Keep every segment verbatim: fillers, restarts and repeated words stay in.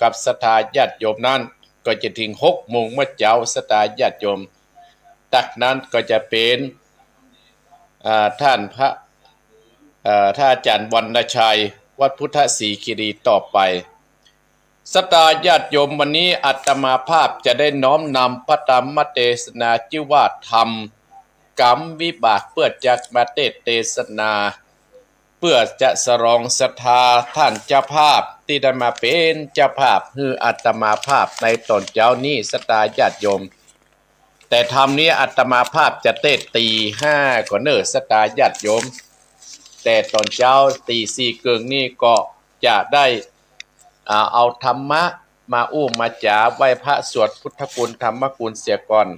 กับศรัทธาญาติโยมนั้น ก็จะเถิงหกโมงเมื่อเจ๊า ศรัทธาญาติโยม จากนั้นก็จะเป๋น อ่า ต้านพระ เอ่อ ต้านอาจ๋ารย์วรรณชัย วัดพุทธศรีคีรีต่อไป ศรัทธาญาติโยม วันนี้อาตมาภาพจะได้น้อมนำพระธรรมเตสนาจื้อว่าธรรมกรรมวิบาก เปื้อจะมาเตสน์เตสนา เปื้อจะสรองศรัทธาต้านเจ้าภาพตี้ได้มาเป๋นเจ้าภาพหื้ออาตมาภาพในต๋อนเจ๊านี้ ศรัทธาญาติโยม แต่ธรรมนี้อาตมาภาพจะเตสน์ตี๋ห้าก่อนเน่อ ศรัทธาญาติโยม แต่ต๋อนเจ๊าตี๋สี่เกิ่งนี้ก็จะได้ อ่า เอาธรรมะมาอู้มาจ๋า ไหว้พระสวดพุทธคุณธรรมคุณเสียก่อน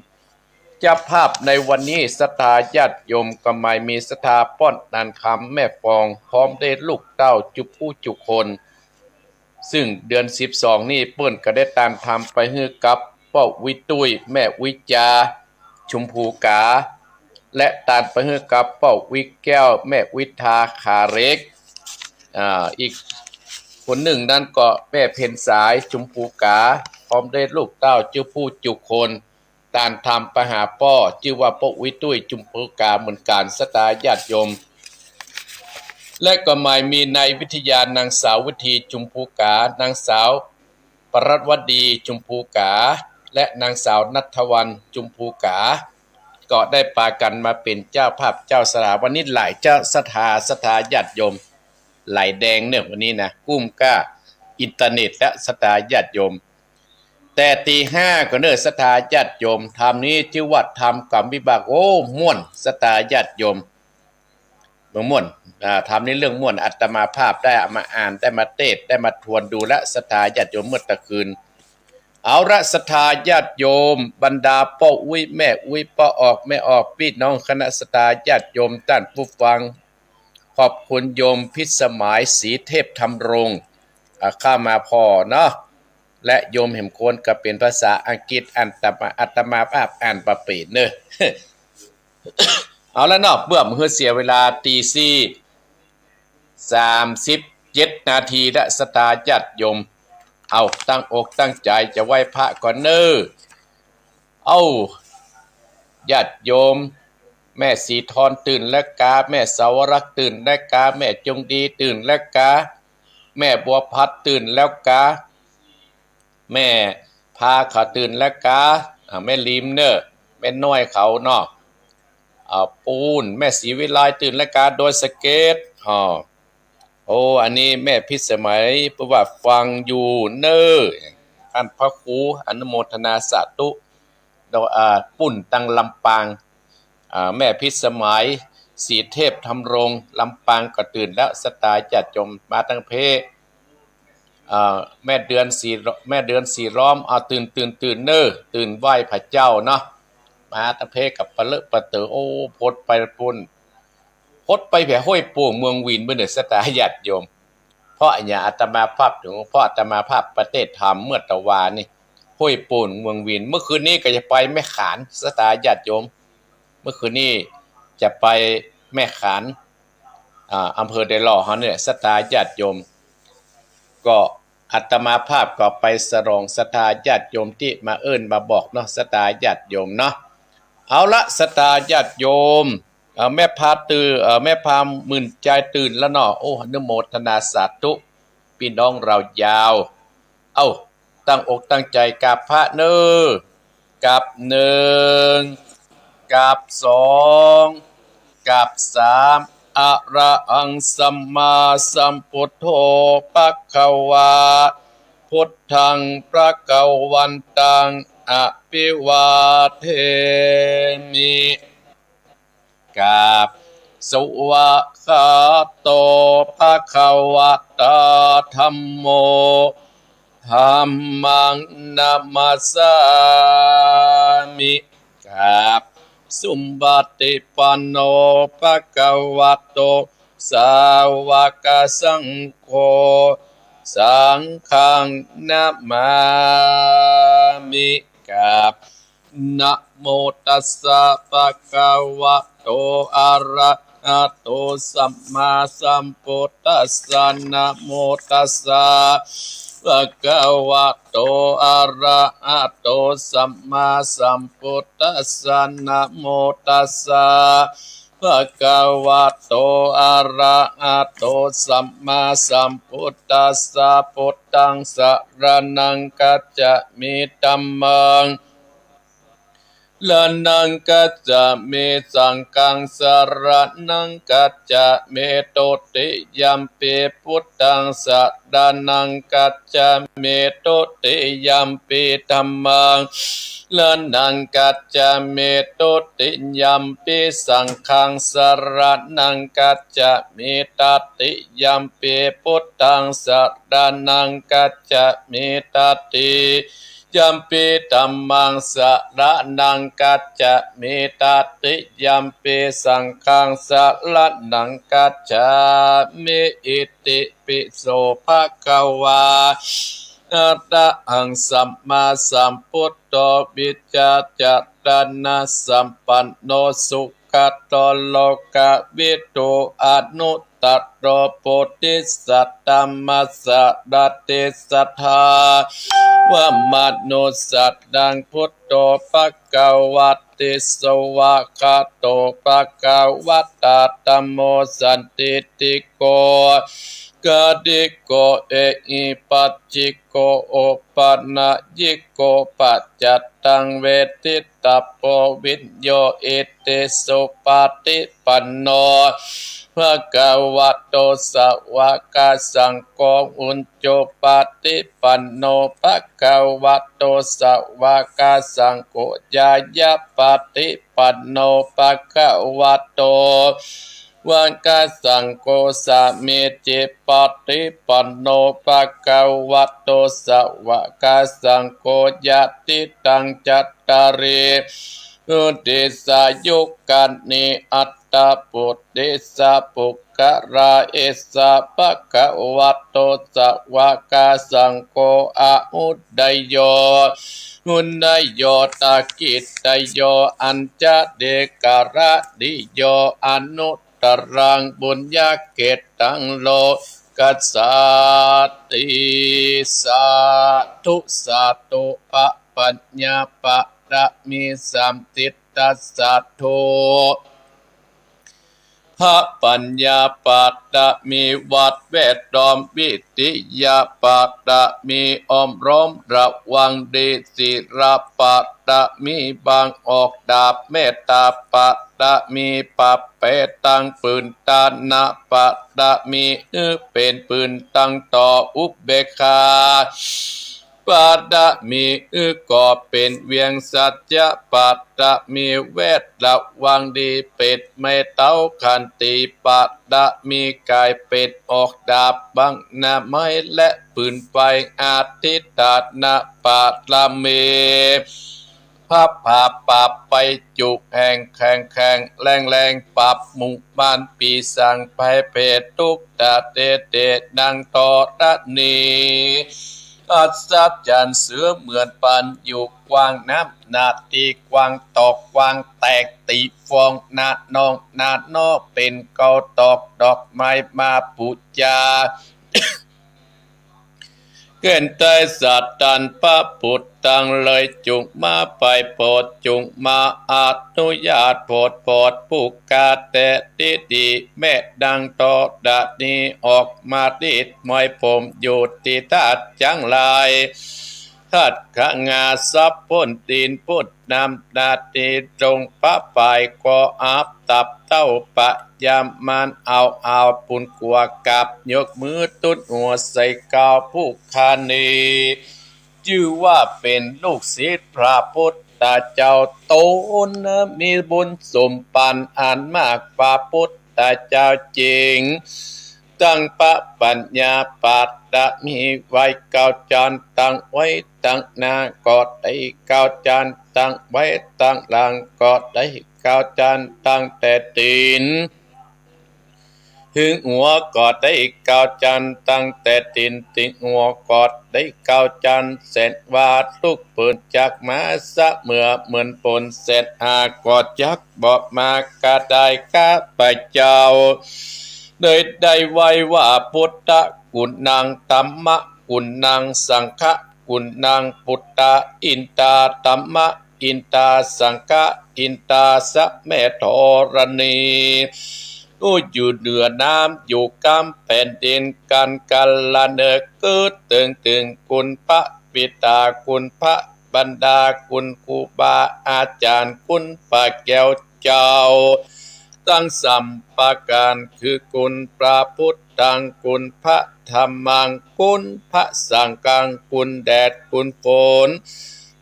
เจ้าภาพในวันนี้ศรัทธาญาติโยมก็หมายมีศรัทธาป้อนนานคำแม่ฟอง พร้อมด้วยลูกเต้าจุผู้จุคน ซึ่งเดือนสิบสองนี้เปิ้นก็ได้ตานธรรมไปหื้อกับป้อวิตุ้ย แม่วิจา ชุมภูก๋า และตานไปหื้อกับป้อวิแก้ว แม่วิทา ขาเหล็ก อ่า อีกคนนึ่งนั้นก็แม่เพ็ญสาย ชุมภูก๋า พร้อมด้วยลูกเต้าจุผู้จุคน ตานธรรมไปหาป้อ จื้อว่าป้อวิตุ้ย ชุมภูก๋าเหมือนกั๋น ศรัทธาญาติโยม และก็หมายมีนายวิทยา นางสาววิธี ชุมภูก๋า นางสาวปรัตวดี ชุมภูก๋า และนางสาวณัฐวรรณ ชุมภูก๋า ก็ได้ปากั๋นมาเป๋นเจ้าภาพเจ้าศรัทธา วันนี้หลายเจ้าศรัทธา ศรัทธาญาติโยม ไหลแดงเน่อวันนี้นะ กุ้มก้าอินเทอร์เน็ตและศรัทธาญาติโยม แต่ตี๋ห้าก่อนเน่อ ศรัทธาญาติโยม ธรรมนี้จื้อว่าธรรมกรรมวิบาก โอ้ ม่วน ศรัทธาญาติโยม ม่วน อ่า ธรรมนี้เรื่องม่วน อาตมาภาพได้เอามาอ่าน ได้มาเตสน์ ได้มาทวนดูแล้ว ศรัทธาญาติโยม เมื่อตะคืน เอาละ ศรัทธาญาติโยม บรรดาป้ออุ๊ยแม่อุ๊ย ป้อออกแม่ออก ปี้น้องคณะศรัทธาญาติโยม ต้านผู้ฟัง ขอบคุณโยมพิสมัย ศรีเทพธำรง อ่า เข้ามาผ่อเนาะ และโยมแหมคนก็เป๋นภาษาอังกฤษ อาตมา อาตมาภาพอ่านบ่เป๋นเน่อ เอาละเนาะ เปื้อบ่หื้อเสียเวลา ตี๋สี่สามสิบเจ็ดนาทีละ ศรัทธาญาติโยม เอา ตั้งอกตั้งใจ๋จะไหว้พระก่อนเน่อ เอา ญาติโยม แม่ศรีทรตื่นแล้วกา แม่สาวรักษ์ตื่นแล้วกา แม่จงดีตื่นแล้วกา แม่บัวพัดตื่นแล้วกา แม่พาเขาตื่นแล้วกา อ่า แม่ลิมเน่อ แม่น้อยเขาเนาะ อ่า ปูน แม่ศรีวิไลตื่นแล้วกา ดอยสะเก็ด อ้อ โอ้ อันนี้แม่พิสมัย เปิ้นว่าฟังอยู่เน่อ ต้านพระครู อนุโมทนาสาธุ ดอก อ่า ปูนตังลำปาง อ่า แม่พิสมัย ศรีเทพธำรง ลำปางก็ตื่นแล้ว ศรัทธาญาติโยม มาตังเพ อ่า แม่เดือนสี แม่เดือนสีล้อม เอา ตื่น ตื่น ตื่นเน่อ ตื่นไหว้พระเจ้าเนาะ มาตังเพกับปะเลอะปะเต๋อ โอ้ พดไปปูน พดไปแผห้วยโป่งเมืองวินไปเน่อ ศรัทธาญาติโยม เพราะอะหยังอาตมาภาพเถิง เพราะอาตมาภาพไปเตสน์ธรรมเมื่อตะวานี้ ห้วยโป่งเมืองวิน เมื่อคืนนี้ก็จะไปแม่ขาน ศรัทธาญาติโยม เมื่อคืนนี้จะไปแม่ขาน อ่า อำเภอดอยหล่อเฮานี่แหละ ศรัทธาญาติโยม ก็อาตมาภาพก็ไปสรองศรัทธาญาติโยมตี้มาเอิ้นมาบอกเนาะ ศรัทธาญาติโยมเนาะ เอาละ ศรัทธาญาติโยม เอ่อ แม่พาตื่น เอ่อ แม่พาหมื่นใจตื่นแล้วเนาะ โอ้ อนุโมทนาสาธุ ปี้น้องเฮายาว เอ้า ตั้งอกตั้งใจ๋กราบพระเน่อ กราบหนึ่ง กราบสอง กราบสาม อะระหังสัมมาสัมพุทโธ ภะคะวา พุทธัง ภะคะวันตัง อะภิวาเทมิ กราบ สวากขาโต ภะคะวะตา ธัมโม ธัมมัง นะมัสสามิ กราบ สุปฏิปันโน ภะคะวะโต สาวกสังโฆ สังฆัง นะมามิ กราบ นะโมตัสสะ ภะคะวะโต อะระหะโต สัมมาสัมพุทธัสสะ นะโมตัสสะ ภะคะวะโต อะระหะโต สัมมาสัมพุทธัสสะ นะโมตัสสะ ภะคะวะโต อะระหะโต สัมมาสัมพุทธัสสะ พุทธังสะระณังคัจฉามิ ธัมมัง ระณังคัจฉามิ สังฆังสะระณังคัจฉามิ ทุติยัมปิพุทธังสะระณังคัจฉามิ ทุติยัมปิธัมมังสะระณังคัจฉามิ ทุติยัมปิสังฆังสะระณังคัจฉามิ ตติยัมปิพุทธังสะระณังคัจฉามิ ตติ ยัมปิธัมมังสะระณังคัจฉามิ ตติยัมปิสังฆังสะระณังคัจฉามิ อิติปิโสภะคะวา อะระหังสัมมาสัมพุทโธ วิชชาจารณะสัมปันโน สุขะโต โลกะวิทู อนุตตะโร โพธิสัตตมสสะระติสัตถา วะมะนุสสะนังพุทโธ ภะคะวะติ สวากขาโต ภะคะวะตา ธัมโม สันทิฏฐิโก กาลิโก เอหิปัสสิโก โอปะนะยิโก ปัจจัตตัง เวทิตตะโพ วิญโญ อิติสุปะฏิปันโน ภะคะวะโต สวากขาสังโฆ อุจจุปะฏิปันโน ภะคะวะโต สวากขาสังโฆ ญาณปะฏิปันโน ภะคะวะโต วากขาสังโฆ สามีจิปะฏิปันโน ภะคะวะโต สวากขาสังโฆ ยะติตัง จัตตาริ ปุริสายุคคานิ อัตถะปุริสะปุคคละ เอสสะ ภะคะวะโต สวากขาสังโฆ อะหุนนโย หุนนโย ทักขิตโย อัญชลีกรณีโย อนุตตรัง ปุญญะเขตตัง โลกัสสาติ สาธุ สาธุ พระปัญญาปะรมี สามทิศ สาธุ พระปัญญาปะรมี วัดแวดล้อม วิทยาปะรมี อ้อมล้อมระวังดี ศีลปะรมี บังออกดาบ เมตตาปะรมี ปรับแปลงตังปืน ทานะปะรมี หื้อเป๋นปืนตังต่อ อุเบกขา ปะรมี หื้อก่อเป๋นเวียง สัจจะปะรมี แวดระวังดี เป๋นไม้เท้า ขันติปะรมี ก๋ายเป๋นออกดาบ บังหน้าไม้และปืนไฟ อธิฏฐานะปะรมี พระผาปราบภัย จุแห่งแข็งแข็งแรงแรง ปราบหมู่มารปีศาจภัยเปรต ทุกตะเตเต นางธรณี อัศจรรย์เสมือนปันอยู่กว้าง น้ำหน้าตี้กว้าง ตอกกว้างแตกตี้ฟอง หน้านองหน้านอ เป๋นเกาตอกดอกไม้มาปู๋จา เก๋ณฑ์ไถ่ซาตาน พระปุตตังเลย จุ่งมาไปโผด จุ่งมาอนุญาตโผด โผดผู้ข้าแต๊ดีดี แม่นางธรณี ออกมาลีดไหมผมอยู่ตี้ธาตุจังหลาย ขัดขงาสับพ่นตีนพ่นน้ำหน้าตี้ ตรงพระปายก็อับตับเต้า พญามารเอาเอาปุ้นกั๋วกราบ ยกมือตุ๊ดหัวใส่ข้าวผู้ข้านี้ จื้อว่าเป๋นลูกศิษย์พระปุทธเจ้า ต๋นมีบุญสมปันอันมาก พระปุทธเจ้าจริง ตั้งพระปัญญาปะรมีไว้เก้าจั๊น ตั้งไว้ตังหน้าก็ได้เก้าจั๊น ตั้งไว้ตังหลังก็ได้เก้าจั๊น ตั้งแต่ตี๋น เถิงหัวก็ได้เก้าจั๊น ตั้งแต่ตี๋นเถิงหัวก็ได้เก้าจั๊น เส้นว่าลุกปืนจากมาเสมอเหมือนปน เส้นหาก็จักบ่มากระได้ ข้าพเจ้า ได้ ได้ไหว้ว่า พุทธกุณัง ธัมม คุณนังสังฆะ คุณนัง ปุตตะอินตา ธัมมะอินตา สังฆะอินตา สะแม่ธรณี ผู้อยู่เหนือน้ำอยู่กำแผ่นดิน กันกาละเนิกเกิดเถิงเถิงคุณพระปิตา คุณพระบรรดา คุณครูบาอาจ๋ารย์ คุณพระแก้วเจ้า ตึงสามประก๋าน คือคุณพระพุทธัง คุณพระธัมมัง คุณพระสังฆัง คุณแดด คุณฝน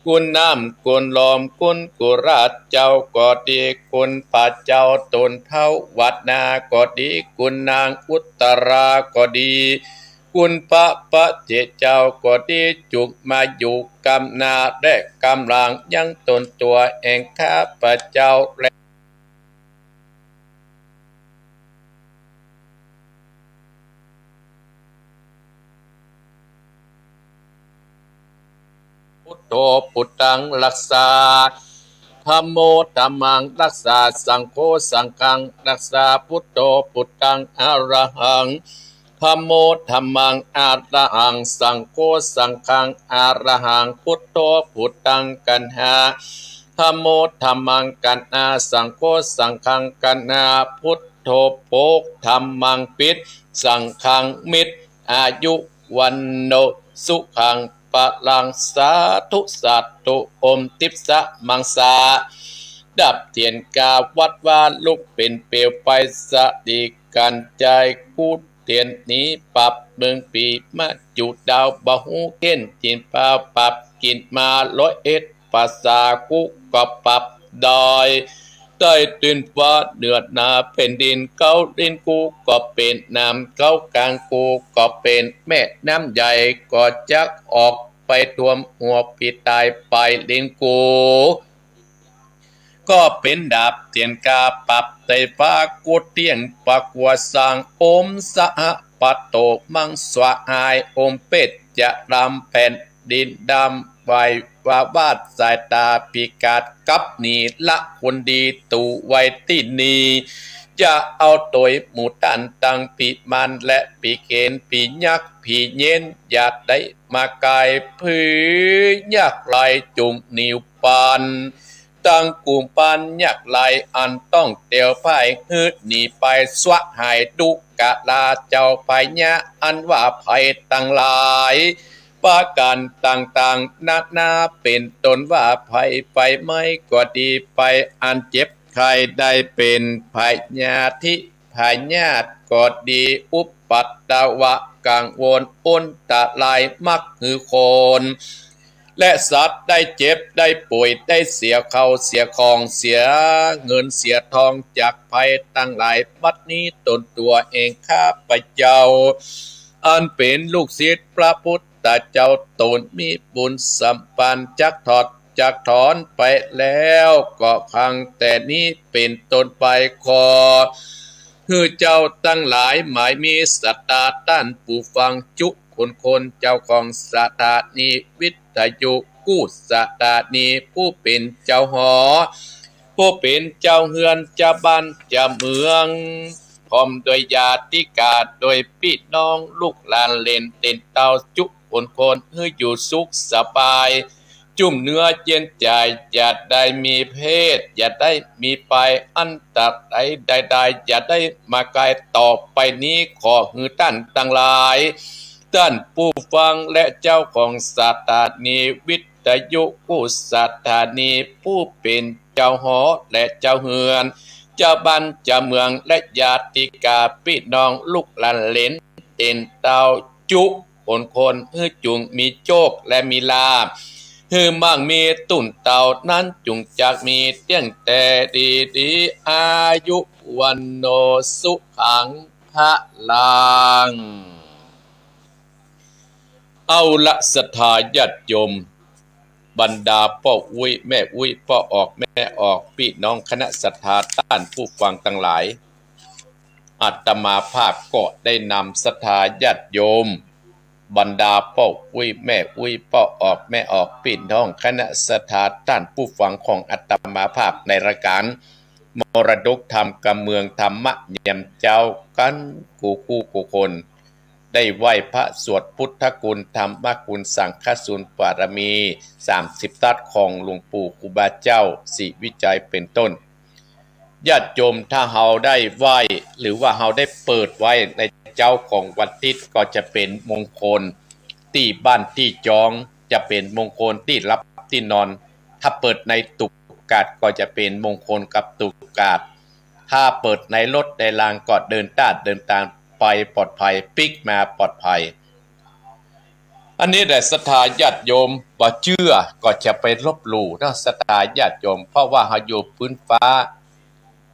คุณน้ำ คุณลม คุณกุหลาบเจ้าก็ดี คุณพระเจ้าต๋นภาวนาก็ดี คุณนางอุตตราก็ดี คุณพระปัจเจกเจ้าก็ดี จุ่งมาอยู่กำหน้าและกำหลังยังต๋นตั๋วแห่งข้าพเจ้าแล พุทโธ พุทธัง รักษา ธัมโม ธัมมัง รักษา สังโฆ สังฆัง รักษา พุทโธ พุทธัง อะระหัง ธัมโม ธัมมัง อะระหัง สังโฆ สังฆัง อะระหัง พุทโธ พุทธัง กัณหา ธัมโม ธัมมัง กัณหา สังโฆ สังฆัง กัณหา พุทโธ โภค ธัมมัง ภิต สังฆัง มิตร อายุ วัณโณ สุขัง พลัง สาธุ สาธุ โอม ทิพย์สะมังสา ดับเตียนกาวัดวาลุกเป๋นเปลวไฟสะดี กั๋นจายกู้เตียนหนี ปับเมืองผีมาจุดาว บ่ฮู้เก้นจินปา ปับกิ๋นมาร้อยเอ็ด ภาษากู้ก็ปับได้ ใต้ตีนฟ้าเหนือหน้าแผ่นดิน เก๊าลิ้นกู้ก็เป๋นน้ำ เก๊ากลางกู้ก็เป๋นแม่น้ำใหญ่ ก็จักออกไปท่วมหัวผีต๋าย ปลายลิ้นกู้ก็เป๋นดาบเตียนกา ปับใต้ฟ้ากู้เตี้ยง ปะกั๋วสร้าง โอม สหะปะโต มัง สวาหาย โอม เปชจะดำ แผ่น ดินดำ ไหววาวาด สายต๋าพิกาด กลับหนีละคนดี ตั๋วไว้ตี้นี่ อย่าเอาตวยหมู่ต้าน ตังผีมารและผีเขน ผียักษ์ผีเย็น อย่าได้มาใก้ ผียักษ์ร้ายจุ่งหนีปัน ตังกุมารยักษ์ร้าย อันต้องเตียวพ่าย หื้อหนีไป สวาหาย ดูกราเจ้าพญา อันว่าภัยตังหลาย ประก๋านต่างๆ นานา เป๋นต้นว่าภัยไฟไหม้ก็ดี ภัยอันเจ็บไข้ได้เป๋น พยาธิพยาธิก็ดี อุปัตตวะกังวล อันตรายมักหื้อคน และสัตว์ได้เจ็บได้ป่วย ได้เสียเข้าเสียของ เสียเงินเสียทอง จากภัยตังหลาย บัดนี้ตนตั๋วเองข้าพเจ้า อันเป๋นลูกศิษย์พระพุทธเจ้า ตนมีบุญสัมพันธ์ จักถอดจักถอนไปแล้ว ก็ขังแต่นี้เป๋นต้นไป ขอหื้อเจ้าตังหลาย หมายมีศรัทธาต้านผู้ฟังจุคนคน เจ้าของสถานีวิทยุกู้สถานี ผู้เป๋นเจ้าหอ ผู้เป๋นเจ้าเฮือน เจ้าบ้านเจ้าเมือง พร้อมด้วยญาติกา ด้วยปี้น้องลูกหลานเหลนเต้นเต้าจุคนคน หื้ออยู่สุขสบาย จุ่มเนื้อเย็นใจ๋ อย่าได้มีเพศ อย่าได้มีภัยอันตรายใดๆ อย่าได้มาใก้ต่อไปนี้ ขอหื้อต้านตังหลาย ต้านผู้ฟังและเจ้าของสถานีวิทยุกู้สถานี ผู้เป๋นเจ้าหอและเจ้าเฮือน เจ้าบ้านเจ้าเมืองและญาติกาปี้น้องลูกหลานเหลนเต้นเต้าจุคนคน หื้อจุ่งมีโชคและมีลาภ หื้อมั่งมีตุ๊นเต่านั้น จุ่งจักมีเตี้ยงแต่ดีๆ อายุ วัณโณ สุขัง พลัง เอาละศรัทธาญาติโยม บรรดาป้ออุ๊ยแม่อุ๊ย ป้อออกแม่ออก ปี้น้องคณะศรัทธาต้านผู้ฟังตังหลาย อาตมาภาพก็ได้นำศรัทธาญาติโยม บรรดาป้ออุ๊ยแม่อุ๊ย ป้อออกแม่ออก ปี้น้องคณะศรัทธาต้านผู้ฟังของอาตมาภาพในรายก๋านมรดกธรรมกำเมืองธรรมะยามเจ๊ากั๋นกู้คู่กู้คน ได้ไหว้พระสวดพุทธคุณ ธรรมคุณ สังฆคุณ บารมีสามสิบทัศน์ของหลวงปู่ครูบาเจ้าศรีวิชัยเป็นต้น ญาติโยม ถ้าเฮาได้ไหว้ หรือว่าเฮาได้เปิดไว้ในเจ๊าของวันอาทิตย์ ก็จะเป๋นมงคลตี้บ้านตี้จอง จะเป๋นมงคลตี้หลับตี้นอน ถ้าเปิดในตุ๊กกาดก็จะเป๋นมงคลกับตุ๊กกาด ถ้าเปิดในรถในรางก็เดินต้านเดินตางไปปลอดภัย ปิกมาปลอดภัย อันนี้แหละศรัทธาญาติโยม บ่เจื้อก็จะไปลบหลู่เนาะศรัทธาญาติโยม เพราะว่าเฮาอยู่พื้นฟ้า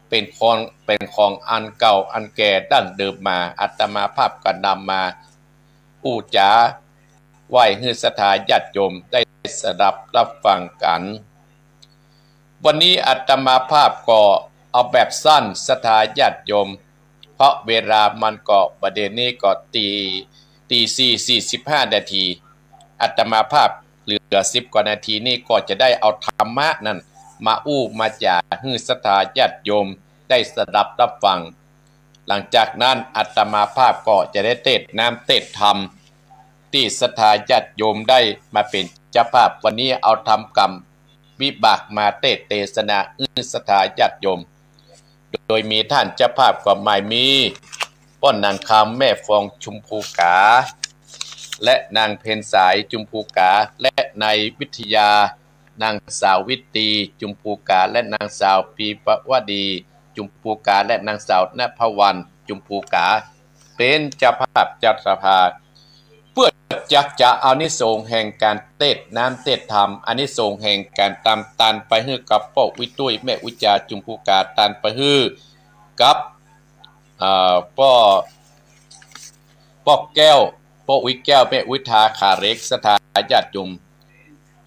เป๋นของ เป๋นของอันเก่าอันแก่ดั้งเดิมมา อาตมาภาพก็นำมาอู้จ๋าไหว้หื้อศรัทธาญาติโยมได้สดับรับฟังกั๋น วันนี้อาตมาภาพก็เอาแบบสั้นศรัทธาญาติโยม เพราะเวลามันก็ บ่าเดี่ยวนี้ก็ตี ตีสี่สี่สิบห้านาที อาตมาภาพเหลือสิบกว่านาทีนี่ก็จะได้เอาธรรมะนั้นมาอู้มาจ๋าหื้อศรัทธาญาติโยมได้สดับรับฟัง หลังจากนั้นอาตมาภาพก็จะได้เตศน์น้ำเตศน์ธรรม ตี้ศรัทธาญาติโยมได้มาเป๋นเจ้าภาพ วันนี้เอาธรรมกำวิบากมาเตศน์เตสนาหื้อศรัทธาญาติโยม โดยมีต้านเจ้าภาพก็หมายมี ป้อนนางคำแม่ฟอง ชุมพูก๋า และนางเพ็ญสาย ชุมพูก๋า และนายวิทยา นางสาววิตรี ชุมพูก๋า และนางสาวปีปวดี ชุมพูก๋า และนางสาวนภวรรณ ชุมพูก๋า เป๋นเจ้าภาพเจ้าศรัทธา เปื้อจักจะเอาอานิสงส์แห่งก๋านเตศน์น้ำเตศน์ธรรม อานิสงส์แห่งก๋านตามตานไปหื้อกับป้ออุ๊ยตุ้ย แม่อุ๊ยจา ชุมพูก๋า ตานไปหื้อกับ เอ่อ ป้อ ป้อแก้ว ป้ออุ๊ยแก้ว แม่อุ๊ยทา ขาเหล็ก ศรัทธาญาติโยม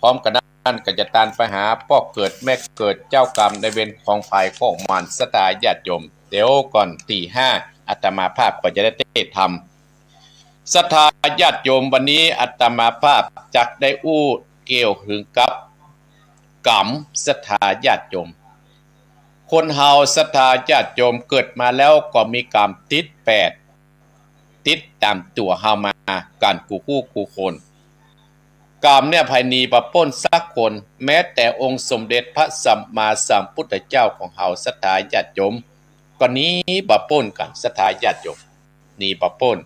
พร้อมกั๋นนั้นก็จะตานไปหาป้อเกิดแม่เกิด เจ้ากรรมนายเวรของใผของมัน ศรัทธาญาติโยม เดี๋ยวก่อนตีห้าอาตมาภาพก็จะได้เตศน์ธรรม ศรัทธาญาติโยม วันนี้อาตมาภาพจักได้อู้เกี่ยวเถิงกับกรรม ศรัทธาญาติโยม คนเฮาศรัทธาญาติโยม เกิดมาแล้วก็มีกรรมติดแปด ติดต๋ามตั๋วเฮามากั๋นกู้กู้คน กรรมเนี่ยใผหนีบ่ป๊นสักคน แม้แต่องค์สมเด็จพระสัมมาสัมพุทธเจ้าของเฮา ศรัทธาญาติโยม ก็หนีบ่ป๊นกั๋น ศรัทธาญาติโยม หนีบ่ป๊น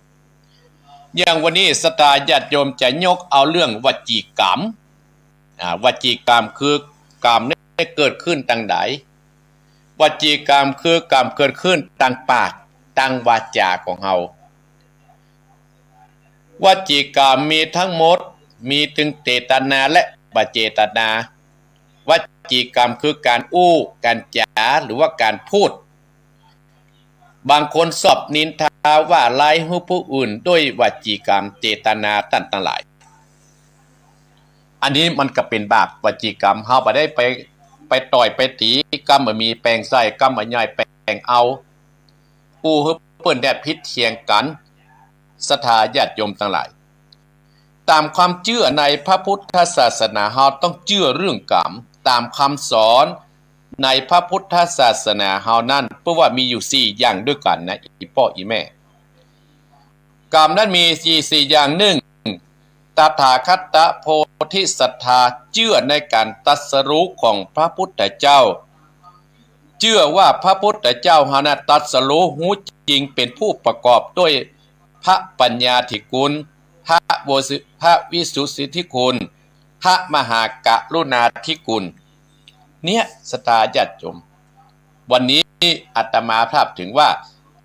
อย่างวันนี้ศรัทธาญาติโยมจะยกเอาเรื่องวจีกรรม อ่า วจีกรรมคือกรรมเนี่ยเกิดขึ้นตางใด วจีกรรมคือกรรมเกิดขึ้นตางปาก ตางวาจ๋าของเฮา วจีกรรมมีตึงหมด มีตึงเจตนาและบ่เจตนา วจีกรรมคือก๋านอู้ ก๋านจ๋า หรือว่าก๋านพูด บางคนชอบนินทาว่าร้ายหื้อผู้อื่นด้วยวจีกรรม เจตนาต้านตังหลาย อันนี้มันก็เป๋นบาปวจีกรรม เฮาบ่ได้ไป ไปต่อยไปตี๋ กำบ่มีแป๋งใส่ กำบ่ใหญ่แป๋งเอา อู้หื้อเปิ้นได้ผิดเถียงกั๋น ศรัทธาญาติโยมตังหลาย ต๋ามความเจื้อในพระพุทธศาสนา เฮาต้องเจื้อเรื่องกรรม ต๋ามคำสอนในพระพุทธศาสนาเฮานั้น เปิ้นว่ามีอยู่สี่อย่างด้วยกั๋นนะ อี่ป้ออี่แม่ กรรมนั้นมีสี่ สี่อย่าง นึ่ง ตถาคตโพธิสัตถา เจื้อในก๋านตรัสรู้ของพระพุทธเจ้า เจื้อว่าพระพุทธเจ้าเฮานั้นตรัสรู้ฮู้จริง เป๋นผู้ประกอบด้วยพระปัญญาธิคุณ พระวสุ- พระวิสุทธิคุณ พระมหากรุณาธิคุณ เนี่ย ศรัทธาญาติโยม วันนี้อาตมาภาพถือว่า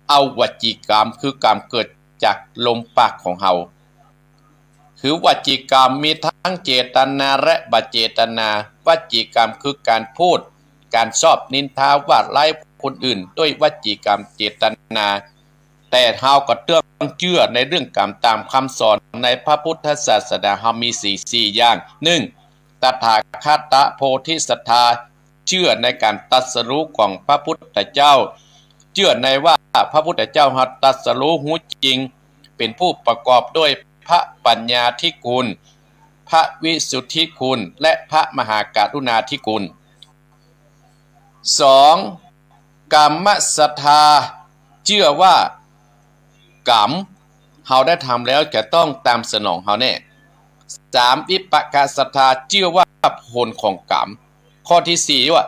เอาวจีกรรม คือกรรมเกิดจากลมปากของเฮา คือวจีกรรมมีตึงเจตนาและบ่เจตนา วจีกรรมคือก๋านพูด ก๋านชอบนินทาว่าร้ายคนอื่นด้วยวจีกรรมเจตนา แต่เฮาก็ต้องเจื้อในเรื่องกรรมต๋ามคำสอนในพระพุทธศาสนาเฮามีสี่ สี่อย่าง นึ่ง ตถาคตโพธิสัตถา เจื้อในก๋านตรัสรู้ของพระพุทธเจ้า เจื้อในว่าพระพุทธเจ้าเฮาตรัสรู้ฮู้จริง เป๋นผู้ประกอบด้วยพระปัญญาธิคุณ พระวิสุทธิคุณ และพระมหากรุณาธิคุณ สอง กรรมศรัทธา เจื้อว่ากรรม เฮาได้ทำแล้วจะต้องตามสนองเฮาแน่ สาม วิปากศรัทธา เจื้อว่าผลของกรรม ข้อตี้สี่ว่า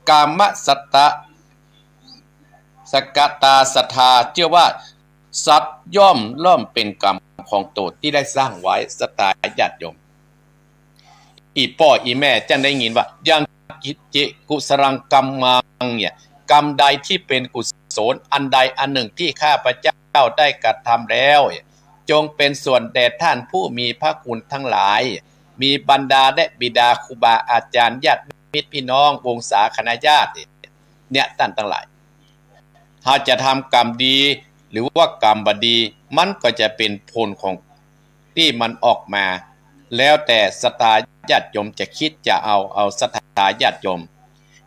กามสัตตะ สกตาศรัทธา เจื้อว่าสัตว์ย่อมล่อมเป๋นกรรมของตนตี้ได้สร้างไว้ ศรัทธาญาติโยม อี่ป้ออี่แม่จะได้ยินว่า ยังกิจจิกุศลังกัมมัง เนี่ย กรรมใดที่เป็นกุศลอันใดอันหนึ่งที่ข้าพเจ้าได้กระทำแล้ว จงเป็นส่วนแด่ท่านผู้มีพระคุณทั้งหลาย มีบรรดาและบิดาครูบาอาจารย์ญาติมิตรพี่น้องวงศาคณะญาติ เนี่ยต้านตังหลาย เฮาจะทำกรรมดีหรือว่ากรรมบ่ดี มันก็จะเป๋นผลของตี้มันออกมา แล้วแต่ศรัทธาญาติโยมจะกึ๊ดจะเอา เอาศรัทธาญาติโยม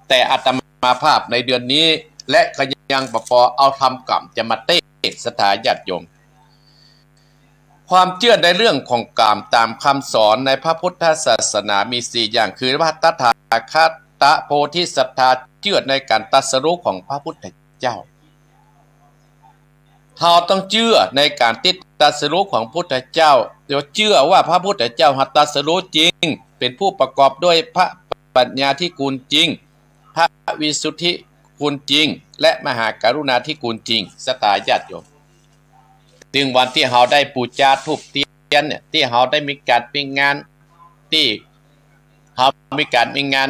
แต่อาตมาภาพในเดือนนี้ และก็ยังบ่ปอเอาธรรมกรรมจะมาเตสน์ศรัทธาญาติโยม ความเจื้อในเรื่องของกรรมต๋ามกำสอนในพระพุทธศาสนามีสี่อย่าง คือว่าตถาคตโพธิสัตตาเจื้อในก๋านตรัสรู้ของพระพุทธเจ้า เฮาต้องเจื้อในก๋านตี้ตรัสรู้ของพุทธเจ้า เจื้อว่าพระพุทธเจ้าตรัสรู้จริง เป๋นผู้ประกอบด้วยพระปัญญาธิกูลจริง พระวิสุทธิคุณจริง และมหากรุณาธิคุณจริง ศรัทธาญาติโยม ซึ่งวันตี้เฮาได้ปู๋จาธูปเตียนเนี่ย ตี้เฮาได้มีก๋านมีงาน ตี้เฮามีก๋านมีงาน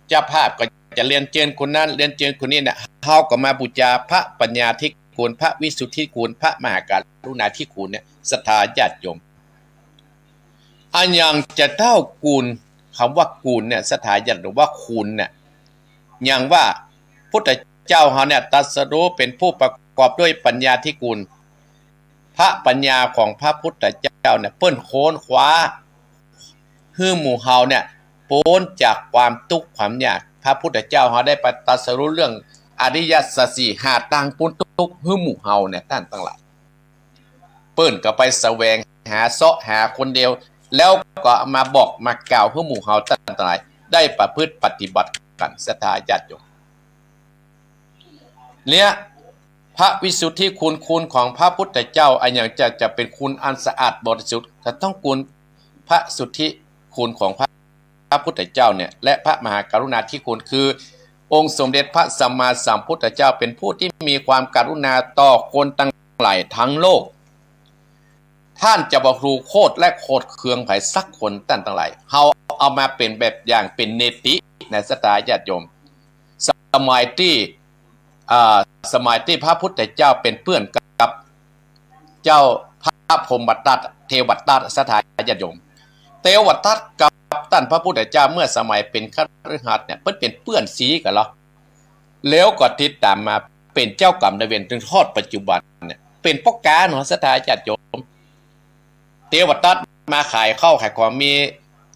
เจ้าภาพก็จะเรียนเจิญคนนั้น เรียนเจิญคนนี้เนี่ย เฮาก็มาปู๋จาพระปัญญาธิกูล พระวิสุทธิคุณ พระมหากรุณาธิคุณเนี่ย ศรัทธาญาติโยม อะหยังจะเต้าคุณ กำว่าคุณเนี่ย ศรัทธาญาติโยม ว่าคุณเนี่ย อย่างว่าพุทธเจ้าเฮาเนี่ยตรัสรู้เป๋นผู้ประกอบด้วยปัญญาธิกูล พระปัญญาของพระพุทธเจ้าเนี่ย เปิ้นค้นคว้าหื้อหมู่เฮาเนี่ยป๊นจากความตุ๊กข์ความยาก พระพุทธเจ้าเฮาได้ไปตรัสรู้เรื่องอริยสัจสี่ หาตางป๊นตุ๊กข์หื้อหมู่เฮาเนี่ย ต้านตังหลาย เปิ้นก็ไปแสวงหาเซาะหาคนเดียว แล้วก็มาบอกมากล่าวหื้อหมู่เฮาต้านตังหลายได้ประพฤติปฏิบัติกั๋น ศรัทธาญาติโยม เนี่ย พระวิสุทธิคุณ คุณของพระพุทธเจ้า อะหยังจะ จะเป๋นคุณอันสะอาดบริสุทธิ์ จะต้องคุณพระสุทธิคุณของพระ พระพุทธเจ้าเนี่ย และพระมหากรุณาธิคุณ คือองค์สมเด็จพระสัมมาสัมพุทธเจ้า เป๋นผู้ตี้มีความกรุณาต่อคนตังหลายทั้งโลก ต้านจะบ่ดูโคตรและโขดเคืองใผสักคน ต้านตังหลาย เฮาเอามาเป๋นแบบอย่าง เป๋นเนติ นะ ศรัทธาญาติโยม สมัยตี้ อ่า สมัยตี้พระพุทธเจ้าเป๋นเปื้อนกับเจ้าพระพรหมทัต เทวทัต ศรัทธาญาติโยม เทวทัตกับต้านพระพุทธเจ้าเมื่อสมัยเป๋นคฤหัสถ์เนี่ย เปิ้นเป๋นเปื้อนซี้กั๋นลอ แล้วก็ติดต๋ามมาเป๋นเจ้ากรรมนายเวรจนฮอดปัจจุบันเนี่ย เป๋นป้อก๋าเนาะ ศรัทธาญาติโยม เทวทัตมาขายข้าวขายของ มี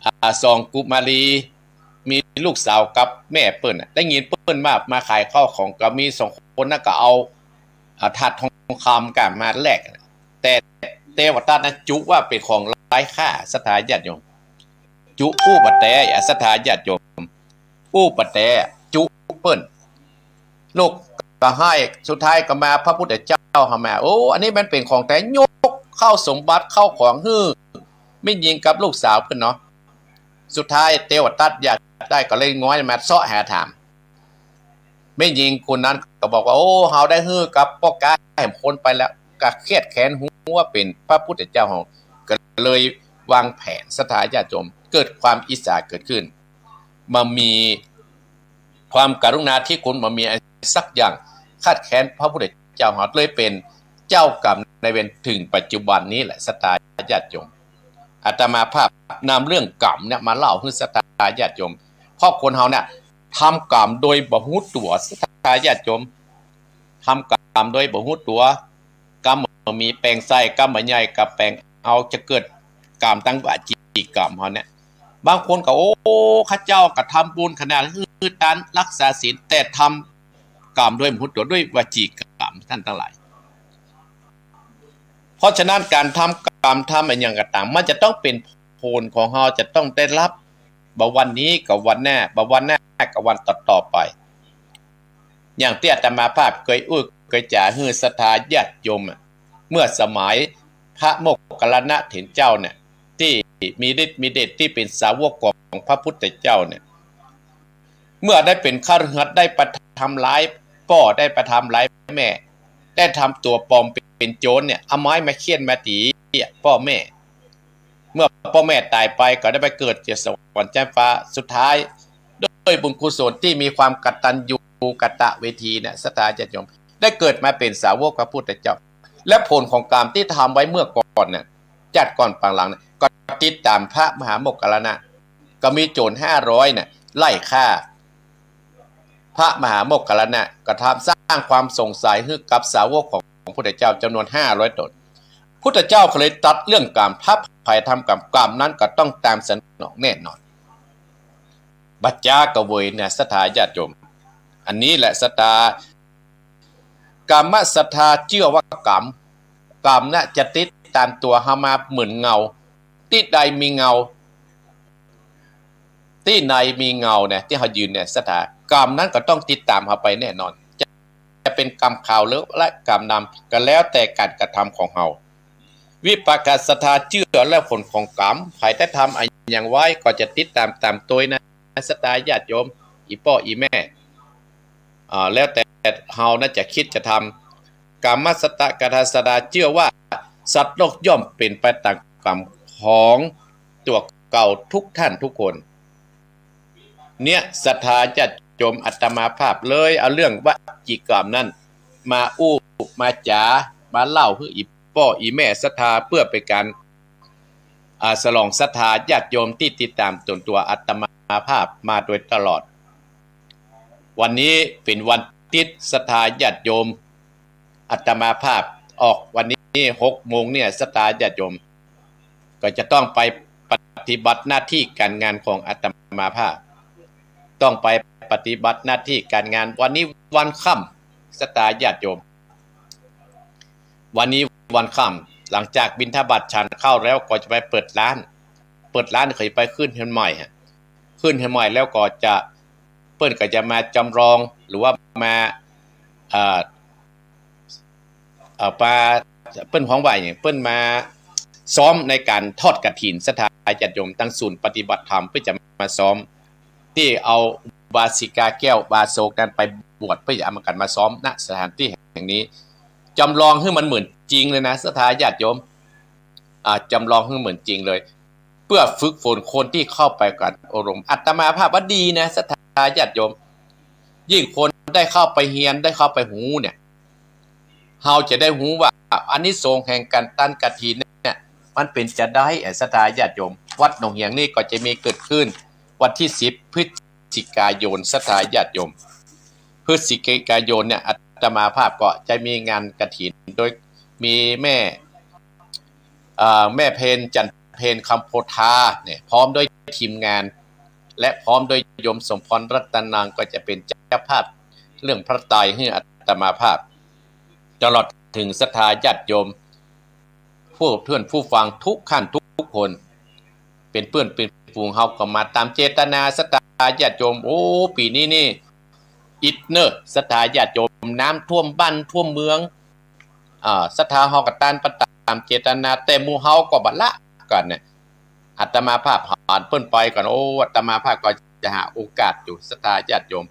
อ่า สองกุมารี มีลูกสาวกับแม่เปิ้นน่ะ ได้ยินเปิ้นว่ามาขายข้าวของ ก็มีสองคนนั้นก็เอา อ่า ถาดทองคำกั๋นมาแลก แต่เทวทัตนั้นจุว่าเป๋นของไร้ค่า ศรัทธาญาติโยม จุอู้ปะแต๋ ศรัทธาญาติโยม อู้ปะแต๋ จุเปิ้น ลูกก็ไห้ สุดท้ายก็มาพระพุทธเจ้าเฮามา โอ้ อันนี้มันเป๋นของแต๊ ยกข้าวสมบัติข้าวของหื้อแม่ญิงกับลูกสาวเปิ้นเนาะ สุดท้ายเทวทัตอยากได้ก็เลยง้อยมาเซาะหาถาม แม่ญิงคนนั้นก็บอกว่า โอ้ เฮาได้หื้อกับป้อก๋าแหมคนไปแล้ว ก็เคียดแค้นฮู้ว่าเป๋นพระพุทธเจ้าเฮา ก็เลยวางแผน ศรัทธาญาติโยม เกิดความอิจฉาเกิดขึ้น บ่มีความกรุณาธิคุณ บ่มีสักอย่าง คัดแค้นพระพุทธเจ้าเฮา เลยเป๋นเจ้ากรรมนายเวรถึงปัจจุบันนี้แหละ ศรัทธาญาติโยม อาตมาภาพนำเรื่องกรรมเนี่ยมาเล่าหื้อศรัทธาญาติโยม เพราะคนเฮาเนี่ยทำกรรมโดยบ่ฮู้ตั๋ว ศรัทธาญาติโยม ทำกรรมโดยบ่ฮู้ตั๋ว กรรมบ่มีแป๋งใส่ กรรมบ่ใหญ่ก็แป๋งเอา จะเกิดกรรมตังวจีกรรมเฮาเนี่ย บางคนก็ โอ้ ข้าเจ้าก็ทำบุญขนาดหื้อตานรักษาศีล แต่ทำกรรมโดยบ่ฮู้ตั๋ว ด้วยวจีกรรม ต้านตังหลาย เพราะฉะนั้นก๋านทำกรรมทำอะหยังก็ต๋าม มันจะต้องเป๋นผลของเฮาจะต้องได้รับ บ่วันนี้ก็วันหน้า บ่วันหน้าก็วันต่อๆ ไป อย่างตี้อาตมาภาพเกยอู้เกยจ๋าหื้อศรัทธาญาติโยมอะ เมื่อสมัยพ ระโมคคัลลานะเถรเจ้าเนี่ย ตี้มีฤทธิ์มีเดช ตี้เป๋นสาวกของพระพุทธเจ้าเนี่ย เมื่อได้เป๋นคฤหัสถ์ ได้ไปทำร้ายป้อ ได้ไปทำร้ายแม่ ได้ทำตั๋วปลอมเป๋นโจรเนี่ย เอาไม้มาเฆี่ยนมาตี๋ป้อแม่ เมื่อป้อแม่ต๋ายไปก็ได้ไปเกิดอยู่สวรรค์ชั้นฟ้า สุดท้าย ด้วยบุญกุศลตี้มีความกตัญญูกตเวทีเนี่ย ศรัทธาญาติโยม ได้เกิดมาเป๋นสาวกพระพุทธเจ้า และผลของกรรมตี้ทำไว้เมื่อก่อนเนี่ย จัดก่อนปางหลังเนี่ย ก็ติดต๋ามพระมหาโมคคัลลานะ ก็มีโจรห้าร้อยเนี่ยไล่ฆ่าพระมหาโมคคัลลานะ ก็ทำสร้างความสงสัยหื้อกับสาวกของพระพุทธเจ้าจ๋ำนวนห้าร้อยต๋น พุทธเจ้าก็เลยตรัสเรื่องกรรม ถ้าใผทำกรรม กรรมนั้นก็ต้องตามสนองแน่นอน บ่จ๊าก็เวยเนี่ย ศรัทธาญาติโยม อันนี้แหละศรัทธา กรรมศรัทธาเจื้อว่ากรรม กรรมน่ะจะติดต๋ามตั๋วเฮามาเหมือนเงา ตี้ใดมีเงา ตี้ใดมีเงาเนี่ย ตี้เฮายืนเนี่ย ศรัทธา กรรมนั้นก็ต้องติดต๋ามเฮาไปแน่นอน จะ จะเป๋นกรรมขาวหรือ และกรรมดำ ก็แล้วแต่ก๋านกระทำของเฮา วิปากศรัทธาเจื้อและผลของกรรม ใผได้ทำอะหยังไว้ก็จะติดต๋ามต๋ามตวยนะ ศรัทธาญาติโยม อี่ป้ออี่แม่ อ่า แล้วแต่เฮานั้นจะกึ๊ดจะทำ กรรมศรัทธา กรรมศรัทธาเจื้อว่าสัตว์โลกย่อมเป๋นไปต๋ามกรรมของตั๋วเก่าทุกท่านทุกคน เนี่ยศรัทธาญาติโยม อาตมาภาพเลยเอาเรื่องวจีกรรมนั้นมาอู้มาจ๋า มาเล่าหื้ออี่ป้ออี่แม่ศรัทธา เปื้อเป๋นก๋าน อ่า สลองศรัทธาญาติโยมตี้ติดต๋ามตนตั๋วอาตมาภาพมาโดยตลอด วันนี้เป๋นวันติ๊ด ศรัทธาญาติโยม อาตมาภาพออกวันนี้หกโมงเนี่ย ศรัทธาญาติโยม ก็จะต้องไปปฏิบัติหน้าตี้ก๋านงานของอาตมาภาพ ต้องไปปฏิบัติหน้าตี้ก๋านงาน วันนี้วันค่ำ ศรัทธาญาติโยม วันนี้วันค่ำ หลังจากบิณฑบาตฉันข้าวแล้วก็จะไปเปิดร้าน เปิดร้านก็จะไปขึ้นเฮือนใหม่ฮะ ขึ้นเฮือนใหม่แล้วก็จะ เปิ้นก็จะมาจ๋ำลอง หรือว่ามา เอ่อ เอ่อ มา เปิ้นฮ้องว่าหยัง เปิ้นมาซ้อมในก๋านทอดกฐิน ศรัทธาญาติโยม ตางศูนย์ปฏิบัติธรรมเปิ้นจะมาซ้อม ตี้เอาอุบาสิกาแก้วอุบาสกนั้นไปบวช เปิ้นจะเอามากั๋นมาซ้อม ณ สถานตี้แห่งนี้ จ๋ำลองหื้อมันเหมือนจริงเลยนะ ศรัทธาญาติโยม อ่า จ๋ำลองหื้อเหมือนจริงเลย เปื้อฝึกฝนคนตี้เข้าไปก๋านอบรม อาตมาภาพว่าดีนะ ศรัทธาญาติโยม ยิ่งคนได้เข้าไปเฮียน ได้เข้าไปฮู้เนี่ย เฮาจะได้ฮู้ว่าอานิสงส์แห่งก๋านตันกฐินเนี่ย มันเป๋นจาใด ศรัทธาญาติโยม วัดหนองเหียงนี่ก็จะมีเกิดขึ้นวันตี้สิบพฤศจิกายน ศรัทธาญาติโยม พฤศจิกายนเนี่ย อาตมาภาพก็จะมีงานกฐิน โดยมีแม่ เอ่อ แม่เพญ จันทร์เพญ คำโพธาเนี่ย พร้อมด้วยทีมงาน และพร้อมด้วยโยมสมพรรัตนัง ก็จะเป๋นเจ้าภาพเรื่องพระไตรหื้ออาตมาภาพ ตลอดเถิงศรัทธาญาติโยม ผู้เพื่อนผู้ฟังทุกท่านทุกคน เป๋นเปื้อนเป๋นฝูงเฮาก็มาต๋ามเจตนา ศรัทธาญาติโยม โอ้ ปี๋นี้นี่ อิดเน่อ ศรัทธาญาติโยม น้ำท่วมบ้านท่วมเมือง อ่า ศรัทธาเฮาก็ตานไปต๋ามเจตนา แต่หมู่เฮาก็บ่ละกั๋นเนี่ย อาตมาภาพผ่านเปิ้นไปก่อน โอ้ อาตมาภาพก็จะหาโอกาสอยู่ ศรัทธาญาติโยม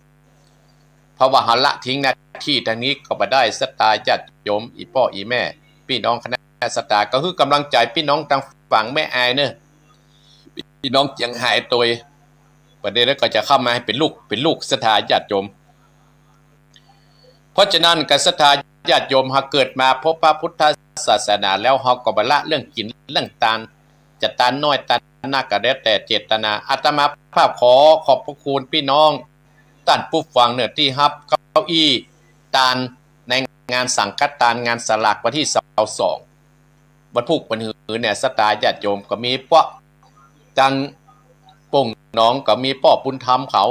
เพราะว่าเฮาละทิ้งหน้าตี้ตางนี้ก็บ่ได้ ศรัทธาญาติโยม อี่ป้ออี่แม่ ปี้น้องคณะศรัทธา ก็หื้อกำลังใจ๋ปี้น้องตางฝั่งแม่อายเน่อ ปี้น้องเจียงฮายตวย ประเดี๋ยวก็จะเข้ามาหื้อเป๋นลูก เป๋นลูก ศรัทธาญาติโยม เพราะฉะนั้นก็ศรัทธาญาติโยม หากเกิดมาพบพระพุทธศาสนาแล้ว เฮาก็บ่ละเรื่องกิ๋นเรื่องตาน จะตานน้อยตานนักก็แล้วแต่เจตนา อาตมาภาพขอขอบพระคุณปี้น้อง ต้านผู้ฟังเน่อ ตี้ฮับเก้าอี้ตานในงานสังฆตาน งานสลากวันตี้ซาวสอง วันพูกวันหือเนี่ย ศรัทธาญาติโยมก็มีป้อ ตางป่งหนองก็มีป้อบุญธรรมเขา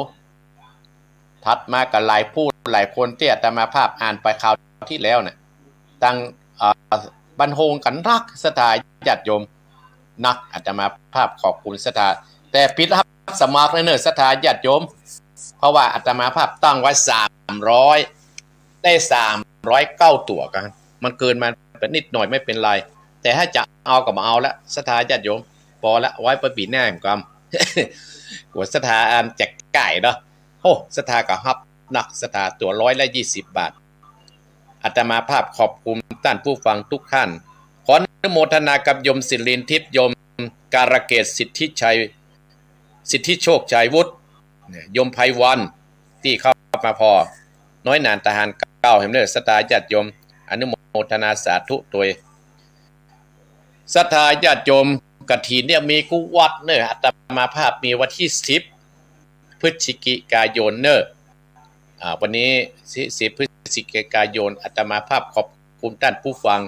ถัดมาก็หลายผู้หลายคนตี้อาตมาภาพอ่านไปคราวตี้แล้วเนี่ย ตาง เอ่อ บ้านโฮงก็นัก ศรัทธาญาติโยม นัก อาตมาภาพขอบคุณศรัทธา แต่ปิดฮับสมัครเน่อ ศรัทธาญาติโยม เพราะว่าอาตมาภาพตั้งไว้สามร้อย ได้สามร้อยเก้าตั๋วกั๋น มันเกินมานิดหน่อยไม่เป๋นไร แต่ถ้าจะเอาก็บ่เอาละ ศรัทธาญาติโยม ปอละ ไว้ไปปี๋หน้าก่อน กั๋วศรัทธาอันจะก่ายเนาะ โอ้ ศรัทธาก็ฮับนัก ศรัทธาตั๋วร้อยละยี่สิบบาท อาตมาภาพขอบคุณต้านผู้ฟังทุกท่าน ขออนุโมทนากับโยมศิรินทิพย์ โยมการะเกด สิทธิชัย สิทธิโชคชัยวุฒิ เนี่ย โยมไพวัน ตี้เข้ามาผ่อ น้อยหนาญตาหารเก่าแหมเน่อ ศรัทธาญาติโยม อนุโมทนาสาธุตวย ศรัทธาญาติโยม กฐินเนี่ยมีกู้วัดเน่อ อาตมาภาพมีวันตี้สิบพฤศจิกายนเน่อ อ่า วันนี้สิบ สิบพฤศจิกายน อาตมาภาพขอบคุณต้านผู้ฟัง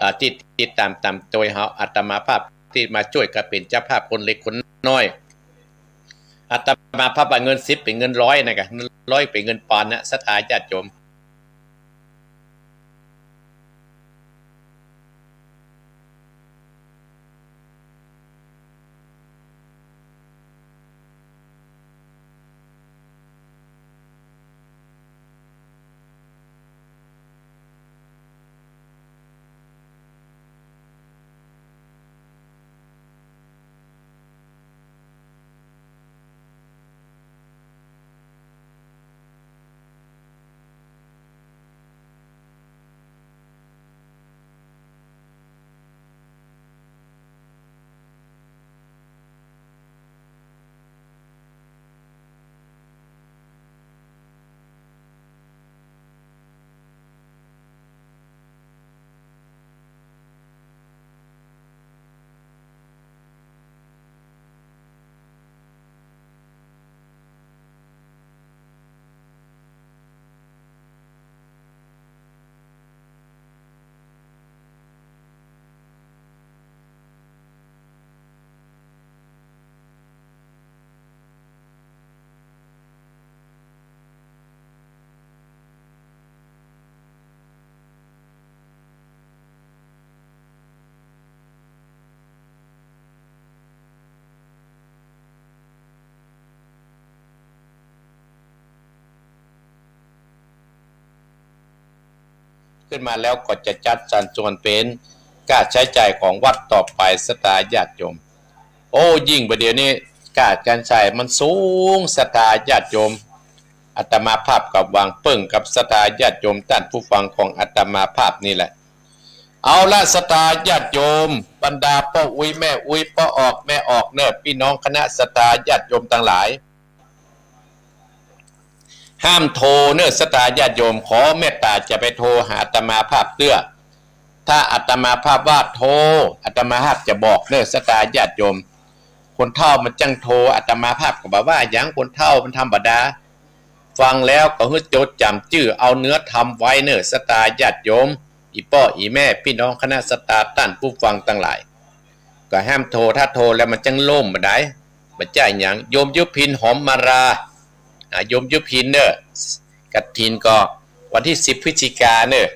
อ่า ตี้ติดต๋ามต๋ามตวยเฮา อาตมาภาพตี้มาจ้วยกั๋นเป๋นเจ้าภาพคนเล็กคนน้อย อาตมาภาพเอาเงินสิบเป๋นเงินร้อยนะกะ เงินร้อยเป๋นเงินปอนด์นะ ศรัทธาญาติโยม ขึ้นมาแล้วก็จะจัดสรรส่วนเป๋นก้าใจ๊จ่ายของวัดต่อไป ศรัทธาญาติโยม โอ้ ยิ่งบ่าเดี่ยวนี้ก้าใจ๊จ่ายมันสูง ศรัทธาญาติโยม อาตมาภาพก็หวังเปิ้งกับศรัทธาญาติโยมต้านผู้ฟังของอาตมาภาพนี่แหละ เอาละ ศรัทธาญาติโยม บรรดาป้ออุ๊ยแม่อุ๊ย ป้อออกแม่ออกเน่อ ปี้น้องคณะศรัทธาญาติโยมตังหลาย ห้ามโทรเน่อ ศรัทธาญาติโยม ขอเมตต๋าจะไปโทรหาอาตมาภาพเตื้อ ถ้าอาตมาภาพว่าโทร อาตมาภาพจะบอกเน่อ ศรัทธาญาติโยม คนเฒ่ามันจั้งโทร อาตมาภาพก็บ่าว่าหยัง คนเฒ่ามันธรรมดา ฟังแล้วก็หื้อจดจ๋ำจื้อ เอาเนื้อธรรมไว้เน่อ ศรัทธาญาติโยม อี่ป้ออี่แม่ ปี้น้องคณะศรัทธาต้านผู้ฟังตังหลาย ก็ห้ามโทร ถ้าโทรแล้วมันจั้งล่มบ่าด๋าย บ่าจ้าหยัง โยมยุพิน หอมมาลา อ่า โยมยุพินเน่อ กฐินก็วันตี้สิบพฤศจิกาเน่อ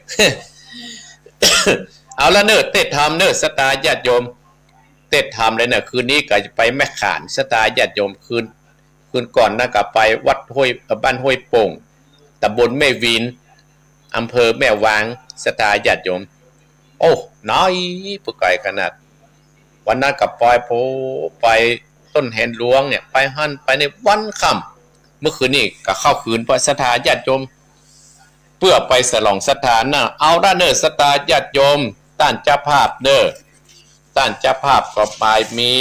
เอาละเน่อ เตศน์ธรรมเน่อ ศรัทธาญาติโยม เตศน์ธรรมเลยเน่อ คืนนี้ก็จะไปแม่ข่าน ศรัทธาญาติโยม คืน คืนก่อนนั้นก็ไปวัดห้วย เอ่อ บ้านห้วยโป่ง ตำบลแม่วิน อำเภอแม่วาง ศรัทธาญาติโยม โอ้ น้อย ผู้ไก๋ขนาด วันนั้นก็ไป โผ ไปต้นแหนหลวงเนี่ย ไปหั้นไปนี่วันค่ำ เมื่อคืนนี้ก็เข้าคืน เพราะศรัทธาญาติโยม เปื้อไปสลองศรัทธาเน่อ เอาละเน่อ ศรัทธาญาติโยม ต้านเจ้าภาพเน่อ ต้านเจ้าภาพก็ไปมี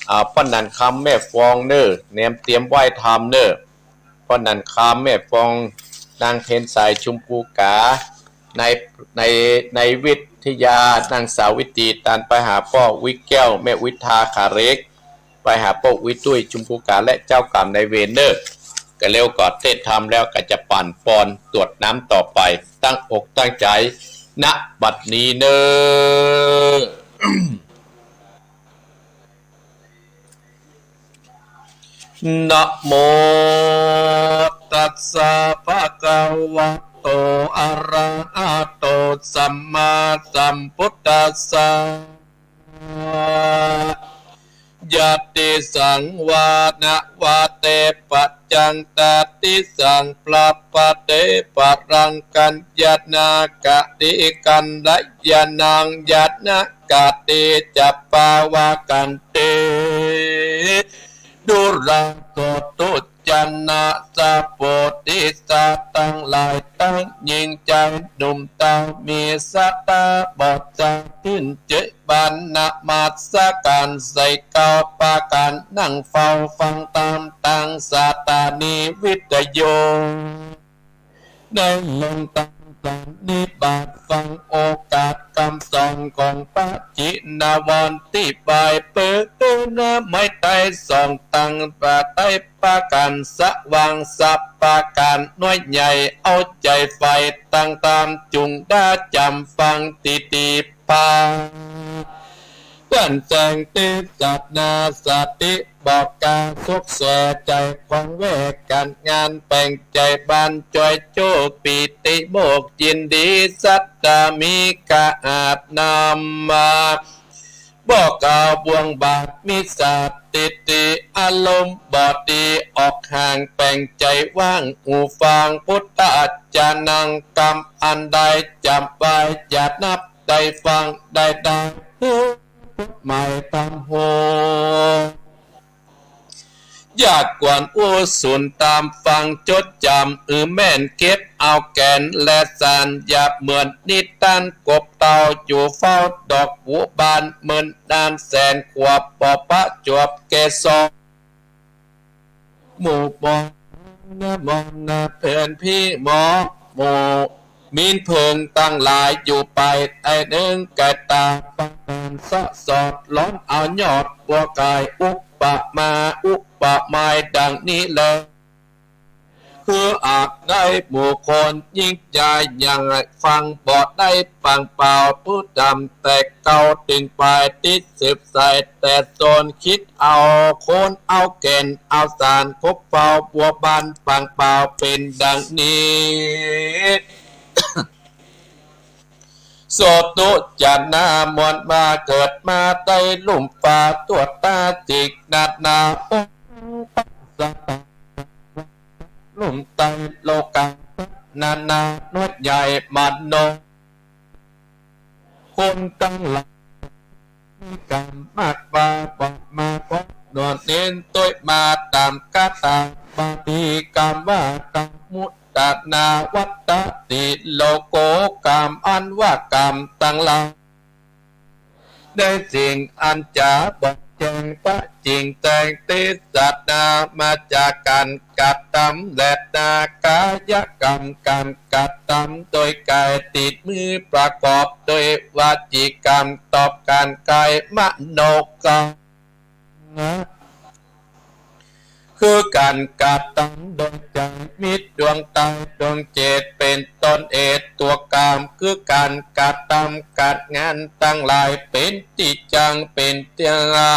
อ่า ป้อนันคำ แม่ฟองเน่อ แหนมเตียมไหว้ธรรมเน่อ ป้อนันคำ แม่ฟอง นางเพ็ญใส ชุมภูก๋า ใน ใน ในวิทยา นางสาวิตรี ตานไปหาป้ออุ๊ยแก้ว แม่อุ๊ยทา ขาเหล็ก ไปหาป้ออุ๊ยตุ้ย ชุมภูก๋า และเจ้ากรรมนายเวรเน่อ ก็แล้วก็เตศน์ธรรมแล้วก็จะปั่นปอนตรวจน้ำต่อไป ตั้งอกตั้งใจ๋ ณ บัดนี้เน่อ นะโมตัสสะ ภะคะวะโต อะระหะโต สัมมาสัมพุทธัสสะ ยะติสังวานะวะเต ปะ จัง ตติสัง พระปะเต ปะรัง กัญญาณา กะติ กัลยาณัง ญาณา กะติ จัปปาวากันติ ดูรา โสตุ จนะ สะ โพธิสัตว์ตังหลาย ตังญิงจายหนุ่มเต้า มีศรัทธาบ่จางสิ้น เจิญบานนมัสก๋าน ใส่เกล้าปาก๋าน นั่งเฝ้าฟังธรรม ตังสถานีวิทยุ ได้ลงตามสันนิบาตฟังโอกาสกำสอนของพระชินวร ตี้ปายเปิ้นนะ ไม้ไต้สองตัง ปาไต้ปาก๋าน สว่างสัปปาก๋าน น้อยใหญ่เอาใจ๋ใฝ่ ตังตามจุ่งดาจ๋ำฟังตี้ตี้ปา เปิ้นแสงเตสนา สติบอกกาสุขแสใจ๋ ของเวทก๋านงานแป๋งใจ๋ บานจอยโจปีติโมกข์ยินดี ศรัทธามีกาอาจนำมา บอกกล่าวบ่วงบาปมิจฉาทิฏฐิ อารมณ์บ่ดีออกห่าง แป๋งใจ๋ว่าง หูฟังพุทธจานัง กรรมอันใดจ๋ำไว้ อย่านับได้ฟังได้ดา หมายธรรมโห อย่าควรอู้สูญตามฟังจดจ๋ำ อือแม่นเก็บเอาแก่นและสาร หยาบเหมือนนิทานกบเต่า อยู่เฝ้าดอกบัวบาน เมินนานแสนขวบ บ่ปะจวบเกสร หมู่บ่ นะมองนะเพื่อนพี่หมอ หมู่ มีนเผิงตังหลาย อยู่ไปไอ้เนิงกะตา ฟังธรรมสะสอด ร้อนเอายอดบัวกาย อุปมาอุปไมยดังนี้แล คืออาจได้หมู่คนยิ่งใหญ่ อย่างฟังบ่ได้ปางเปล่า ผู้ดำแต่เก่า ตึงปายติดสืบสาย แต่ตนคิดเอาโคนเอาแก่น เอาสารคบเฝ้าบัวบานปางเปล่า เป๋นดังนี้ โสตุ จนะ มวลมาเกิดมาได้ลุ่มฟ้า ทั่วตาจิกนานาองค์พระสัตว์ลุ่มใต้โลกา นานาน้อยใหญ่มโน คนตังหลาย กรรมมากว่า บ่มาพบนวลเน้น ตวยมาต๋ามกาถาบาลี กรรมว่า ตมุตตนาวัตติโลโก กรรมอันว่ากรรมตังหลาย ในสิ่งอันจ๋าบอกแจ้งพระจิ่งแจ้งเตสนา มาจากก๋านกระทำแลนากายกรรม ก๋านกระทำโดยก๋าย ติดมือประกอบโดยวจีกรรม ตอบก๋านก๋ายมโนกรรม คือก๋านกระทำโดยใจ๋ มีดวงต๋าดวงเจต เป๋นต้นเหตุ ตัวกรรม คือก๋านกระทำก๋านงานตังหลาย เป๋นตี้จั่ง เป๋นตี้ละ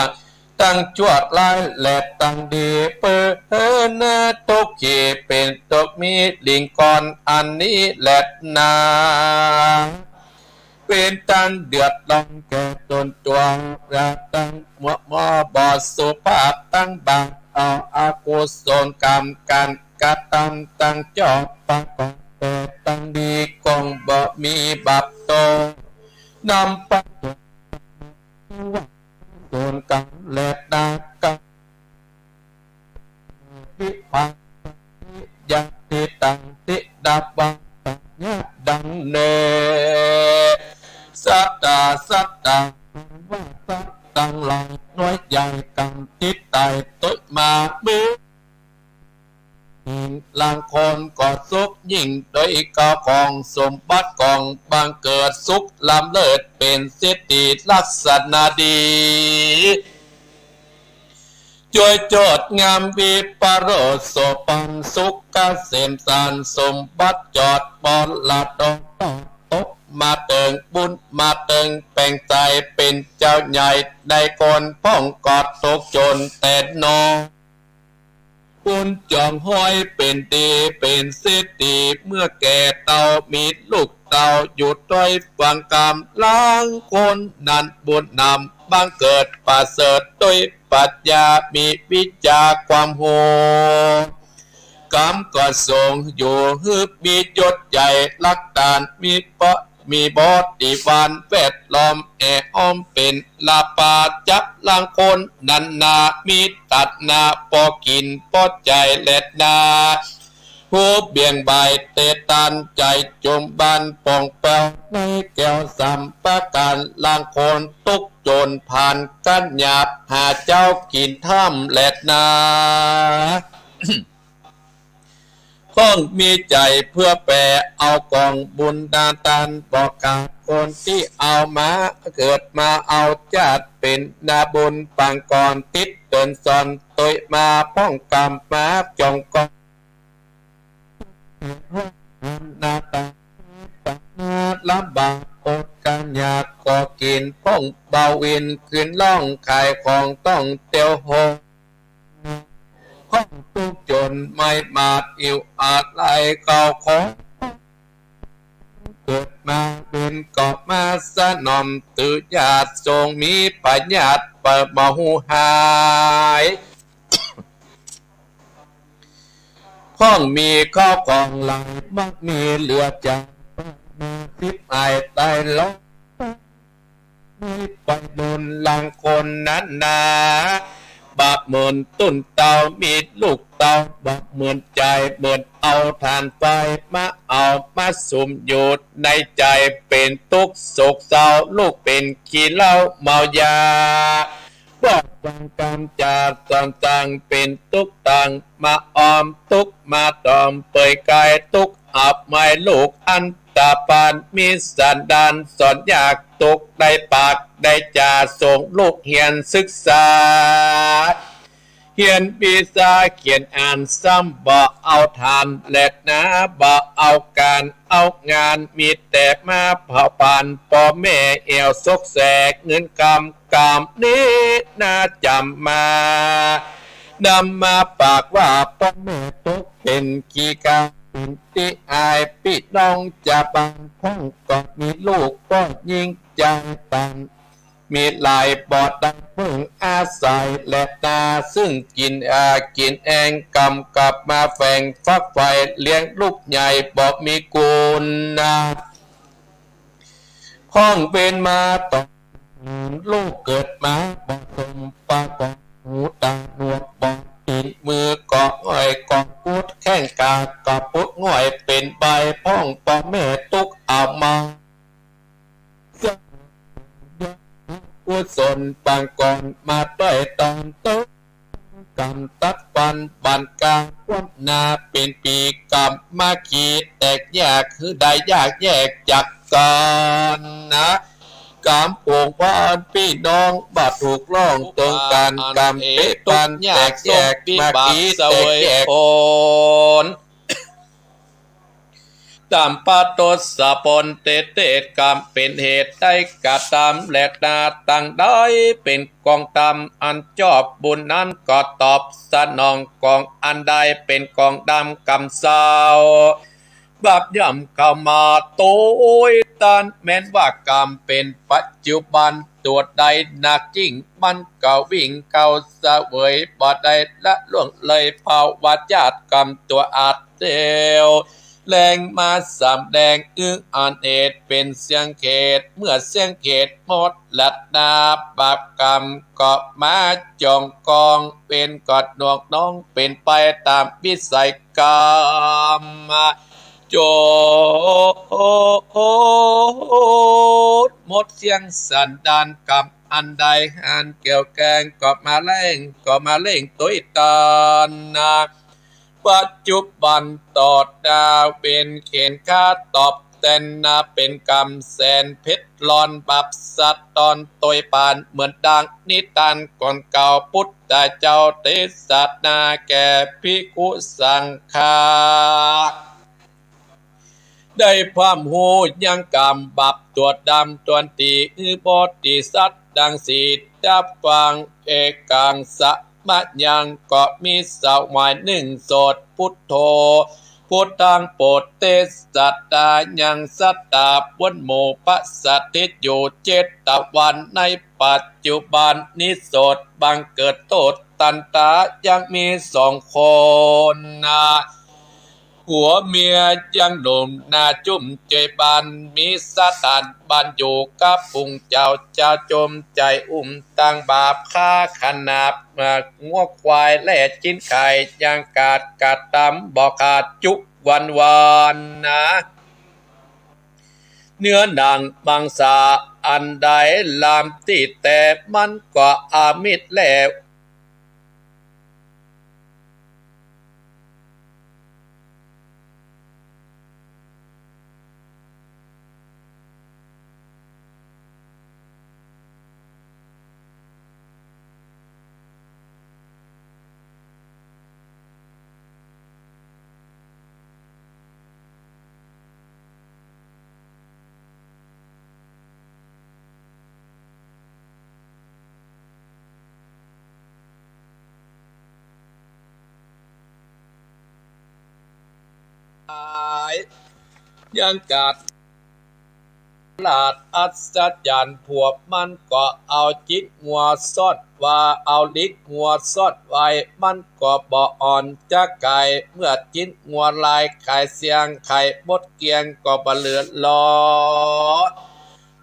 ตังชั่วร้ายและตังดี เปิ้นนะ ทุกขีเป๋นทุกข์ มีหลิ้งก่อนอันนี้แลนา เป๋นตังเดือดร้อนแก่ตนตัว และตังมัวหมอบ่สุภาพ ตังบาปเอาอกุศลกรรม ก๋านกระทำตังจอบประกอบแต่ตังดี คงบ่มีบาปโต นำไปส่วนกรรมและนากรรม วิปาก ญาติตังติดาบังตังญาติดังเน สัตตา สัตตา ว่าสัตว์ตังหลาย น้อยใหญ่กรรมติดต๋าย ตวยมาเมื่อ ลางคนก็สุขยิ่งโดยข้าวของสมบัติของบังเกิด สุขล้ำเลิศเป๋นเศรษฐีลักษณะดี จ้วยโจทย์งามวิปโรจน์โสภณ สุขเกษมสาร สมบัติจอดมรดก ตกมาเถิงบุญมาเถิง แป๋งใจ๋เป๋นเจ้าใหญ่ ได้คนพ่องก็ทุกข์จนแต๊นอ บุญจ๋องฮ้อยเป๋นดีเป๋นเศรษฐี เมื่อแก่เฒ่ามีลูกเต้าอยู่ตวยฟังกำ ลางคนนั้นบุญนำบังเกิดประเสริฐ ตวยปัญญามีวิชาความฮู้ กำก็ส่งอยู่หื้อมียศใหญ่ รักต้านมีเปาะมีบริวารแวดล้อมแอ่อ้อมเป๋น ลาปาจักลางคนนั้นนา มีตัดนาปอกิ๋นปอใจ๋แลนา ฮู้เบี่ยงบ่ายเตตานใจ๋จุมบานป่องแปวในแก้วสามประก๋าน ลางคนตุ๊กจนผ่านกั๋นหยาบ หาเจ๊ากิ๋นถ้ำแลนา ห้องมีใจ๋เพื่อแผ่เอาก๋องบุญนาตาน บอกกับคนตี้เอามา เกิดมาเอาจาติเป๋นนาบุญปางก่อน ติดเตือนสอนตวยมา พ่องกำมาจ่องกอง นาตาน ลำบากอดกั๋นอยากก็กิ๋น พ่องบ่าววินขึ้นล่องขายของต้องเตียวโฮ ห้องตุ๊กจนไม่มาดอิ๋วอาลัยเข้าของ เกิดมาเป๋นก็มาสนอม ตื้อญาติทรงมีพญาติเปิดบ่ฮู้หาย ห้องมีข้าวของหลายมากมีเหลือจ๋า มาสิบอายต๋ายแล้ว มีไปหมื่นลางคนนั้นนา บ่าหมื่นตุ๊นเต้ามีลูกเต้า บ่าหมื่นใจ๋หมื่นเอาถ่านไฟมาเอามาสุมอยู่ในใจ๋ เป๋นตุ๊กข์โศกเศร้า ลูกเป๋นขี้เหล้าเมายา บอกฟังกำจ๋าสอนสั่งเป๋นตุ๊กข์ตัง มาออมตุ๊กข์มาตอมเปื่อยก๋าย ตุ๊กข์อับไหม้ลูกอันต๋าปาน มีสันดานสอนยาก ตุ๊กข์ได้ปากได้จ๋า ส่งลูกเฮียนศึกษา เฮียนวิชาเขียนอ่าน ซ้ำบ่เอาถ่านแลนา บ่เอาก๋านเอางาน มีแต่มาเผาผลาญป้อแม่ แอ่วซกแสกเงินกำ กำนี้นาจ๋ำมา นำมาปากว่าป้อแม่ตุ๊กข์เป๋นขี้ข้า เป๋นตี้อายปี้น้องจ๋า บางครั้งก็มีลูกป้อยิ่งจ๋าตัน มีหลายบ่ได้เพิ่งอาศัยแลนา ซึ่งกิ๋นอากิ๋นแองกำกับมาแฝงฟักใฝ่ เลี้ยงลูกใหญ่บ่มีกุณนา ห้องเป๋นมาต่อ ลูกเกิดมาบ่สมประกอบ หูต๋าหนวกบอด ตี๋นมือก็ง่อย ก็ปุดแข้งขาก็ปุดง่อย เป๋นใบ้พ่องป้อแม่ตุ๊กข์เอามา กุศลปางก่อนมาได้ตอนต้น กำตัดปันบันกาความนา เป๋นปี๋กำมาขีแตกแยก คือได้ยากแยกจากกั๋นนา กำปวงพานปี้น้องบ่ถูกล่องตรงกั๋น กำเป๋นปันแตกแยกมาขีแตกแยก ต๋ามปะทศพลเตเตศ กำเป๋นเหตุได้กระทำแลนา ตังได้เป๋นกองธรรมอันจอบบุญนั้น ก็ตอบสนองกองอันได้เป๋นกองดำกำเศร้า บาปย่อมเข้ามาตวยตัน แม้นว่ากำเป๋นปัจจุบัน ตั๋วใดนากิ่งมันก็วิ่งเข้าเสวย บ่ได้ละล่วงเลยภาวะจาติกำตั๋วอัดเดียว แลงมาสำแดง อื้ออันเหตุเป๋นเสี้ยงเหตุ เมื่อเสี้ยงเหตุหมดแลนา บาปกำก็มาจ่องกอง เวรก็หน่วงหนองเป๋นไปต๋ามวิสัยกำ โจทย์หมดเสี้ยงสันดานกำอันใด หันแก้วแกงก็มาเล่ง ก็มาเล่งตวยตันนา ปัจจุบันต่อหน้าเวรเข็ญฆ่าตอบแตนนา เป๋นกำแสนเผ็ดร้อน บาปสัตว์ตอนตวยปาน เหมือนดังนิทานก่อนเก่า พุทธเจ้าเตสนาแก่ภิกขุสังฆา ได้ความฮู้ยังกำบาปตั๋วดำตวนตี๋ อือโพธิสัตว์ดังสีดับฟัง เอกังสมยังก็มีสวายนึ่งโสต พุทโธ พุทธังโพธิสัตตายังสัตตา บนหมู่ประสถิตอยู่เจตวัน ในปัจจุบันนี้โสตบังเกิดโทษตันตายังมีสองคนนา ผัวเมียยังหนุ่มนาจุ่มเจยบาน มีสถานบ้านอยู่กับองค์เจ้า เจ้าจมใจ๋อุ้ม ตั้งบาปฆ่าขนาบ งัวควายและจิ๊นไข่ ยังกาดกระตำบ่ขาดจุวันวานนา เนื้อหนังมังสาอันใดลามตี้แต๊ มันก็อามิตรแล ยังกาด ลาดอัศจรรย์ พวกมันก็เอาจิ๊นงัวซ่อนไว้ เอาลิ้นงัวซ่อนไว้ มันก็บ่อ่อนจะไก๋ เมื่อจิ๊นงัวลายไข่เสี้ยง ไข่หมดเกลี้ยงก็บ่เหลือหลอ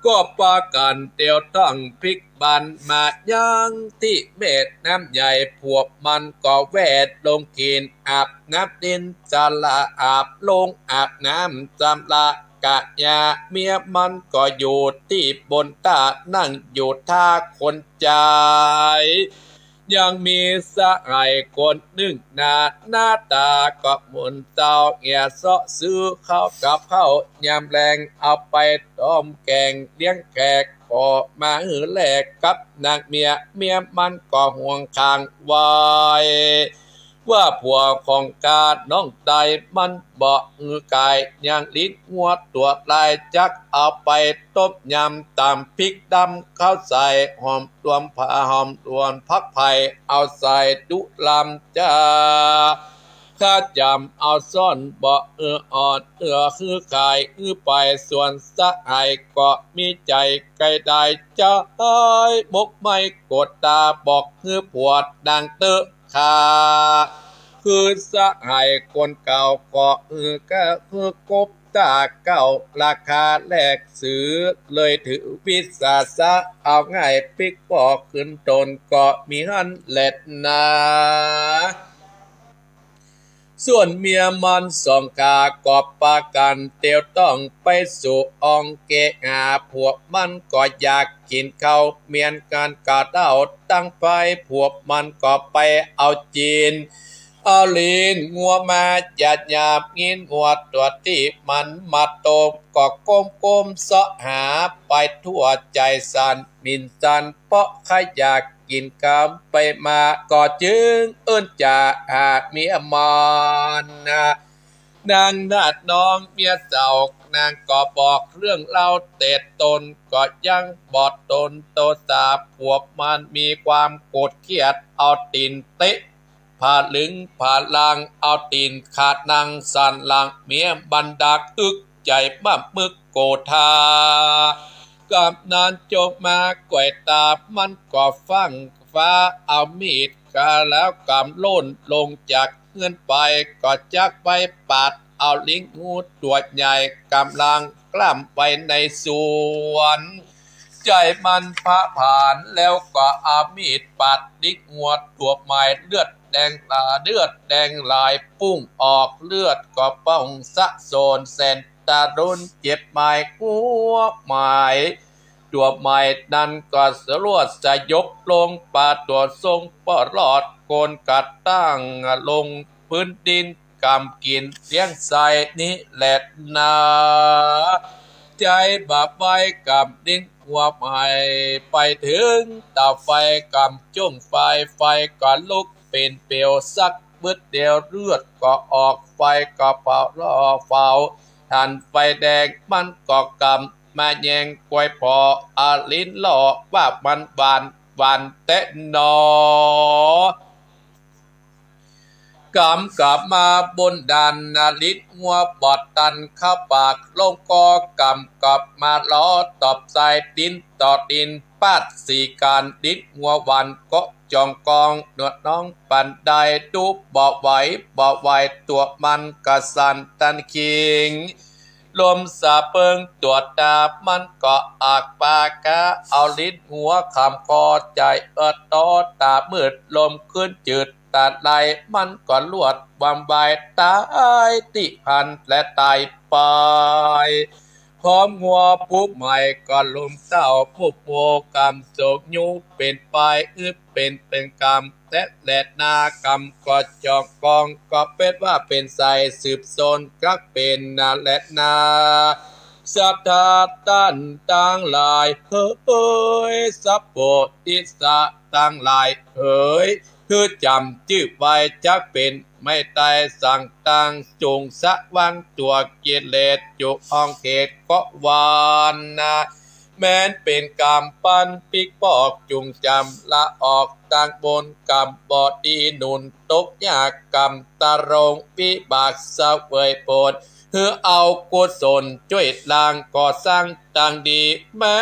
ก็ปากั๋นเตียวต้องปิ๊กบันมายังตี้แม่น้ำใหญ่ พวกมันก็แว่ลงกิ๋น อาบน้ำดินสะละอาบ ลงอาบน้ำสะละกะยา เมียมันก็อยู่ตี้บนต้า นั่งอยู่ต้าคนใจ๋ ยังมีสหายคนนึ่งนา หน้าต๋าก็หม่นเศร้า เหียเซาะซื้อข้าวกับข้าวยามแลง เอาไปต้มแก๋งเลี้ยงแขก ก็มาหื้อแลกกับนางเมีย เมียมันก็ห่วงข้างไว้ ว่าผัวของข้าน้องใต้ มันบ่หื้อก๋าย ยังลิ้นงัวตั๋วลาย จักเอาไปต้มยำ ต๋ำปิ๊กดำเข้าใส่ หอมรวมผา หอมรวมผักไผ่ เอาใส่ดุลำจา ข้าจ๋ำเอาซ่อน บ่หื้ออ่อน เอื้อหื้อก๋าย หื้อไปส่วนสหาย ก็มีใจ๋ใก้ดาย ใจ๋บกไม้โกรธตา บอกหื้อผัวนางเต๊อะ ข้าคือสหายคนเก่า ก็หื้อก้าหื้อกบต้าเก่า ราคาแลกซื้อ เลยถือวิสาสะ เอาง่ายปิ๊กปอกขึ้นตน ก็มีหั้นแลนา ส่วนเมียมันสองข้าก็ปากั๋นเตียวต้องไปสู่อ่องเกหา พวกมันก็อยากกิ๋นข้าวเหมือนกั๋นกะเต้าตังไป พวกมันก็ไปเอาจิ๊น เอาลิ้นงัวมาหยาบๆ งิ้นงัวตั๋วตี้มันมาต้ม ก็ก้มๆ เซาะหาไปทั่ว ใจ๋สั่นหมิ่นสัน เปราะใค่อยากกิ๋นกำ ไปมาก็จึงเอิ้นจ๋าหาเมียมันนา นางนาดน้องเมียเจ้า นางก็บอกเรื่องเล่าเต๋ตน ก็ยังบ่ตนโตสา พวกมันมีความโกรธเคียด เอาตี๋นเตะ ผาลึงผาลาง เอาตี๋นขาดนางสันหลัง เมียมันดากอึกใจ๋บ้ามึกโกธา กำนั้นจงมาก๋อยตา มันก็ฟั่งฟ้า เอามีดกาแล้วกำโล่นลงจากเฮือนไป ก็จักไปปาดเอาลิ้นงูตั๋วใหญ่ ก่ำลังกล้ำไว้ในสวน ใจ๋มันผะผานแล้วก็เอามีดปาดลิ้นงัวตั๋วใหม่ เลือดแดงต๋า เลือดแดงไหลปุ้งออก เลือดก็ป้องสะโสนแสนตารุณ เจ็บไหม้หัวไหม้ตั๋วใหม่ นั้นก็สลวดสยบลง ปาตั๋วทรงบ่รอด โกนกระตั้งลงพื้นดิน กำกิ๋นเลี้ยงใส่นี้แลนา ใจ๋บาปไว้กำลิ้นงัวใหม่ ไปเถิงเตาไฟกำจุ่งไฟ ไฟก็ลุกเป๋นเปลวสักบึดเดียว เลือดก็ออก ไฟก็เผาล่อเผา หันไฟแดง มันก็กำมาแยงก๋วยผ่อ เอาลิ้นล่อว่ามันหวาน หวานแต๊หนอ ก๋ำกลับมาบนดัน ลิ้นงัวบ่ตันเข้าปาก ลงก็ก๋ำกลับมาล้อตอบใส่ ตี๋นต่อตี๋นปาดสีกั๋น ลิ้นงัวหวานก็ จ่องกอง หนวดน้องปันได้ ดูบ่ไหว บ่ไหว ตั๋วมันกระสันตันคิง ลมสะเปิงตั๋วตามันก็อักปากา เอาลิ้นหัวขำคอ ใจ๋เอิดตอต๋ามืด ลมขึ้นจืดตาไหล มันก็ลวดวำวาย ต๋ายตี้หั้นแลต๋ายไป พร้อมงัวผู้ใหม่ก็ลุมเต้า ผู้โปกำโศกยูเป๋นไป อึบเป๋นเป๋นกำ แต๊แลนา กำก็จ่องกอง ก็เป๋นว่าเป๋นใส สืบสนกักเป๋นนาแลนา ศรัทธาต้านตังหลายเหย สัพโพธิสะตังหลายเหย หื้อจ๋ำจื้อไว้จักเป๋น ไม้ตายสั่งตัง จุ่งสะวังตั๋วกิเลส จุอ่องเขตก็วานนา แม้นเป๋นก๋รรมปันปิ๊กปอก จุ่งจ๋ำละออกตังบน ก๋รรมบ่ดีหนุนตกยาก ก๋รรมตรงวิบากเสวยผล หื้อเอากุศลจ้วยล้างก่อสร้างตังดี แม้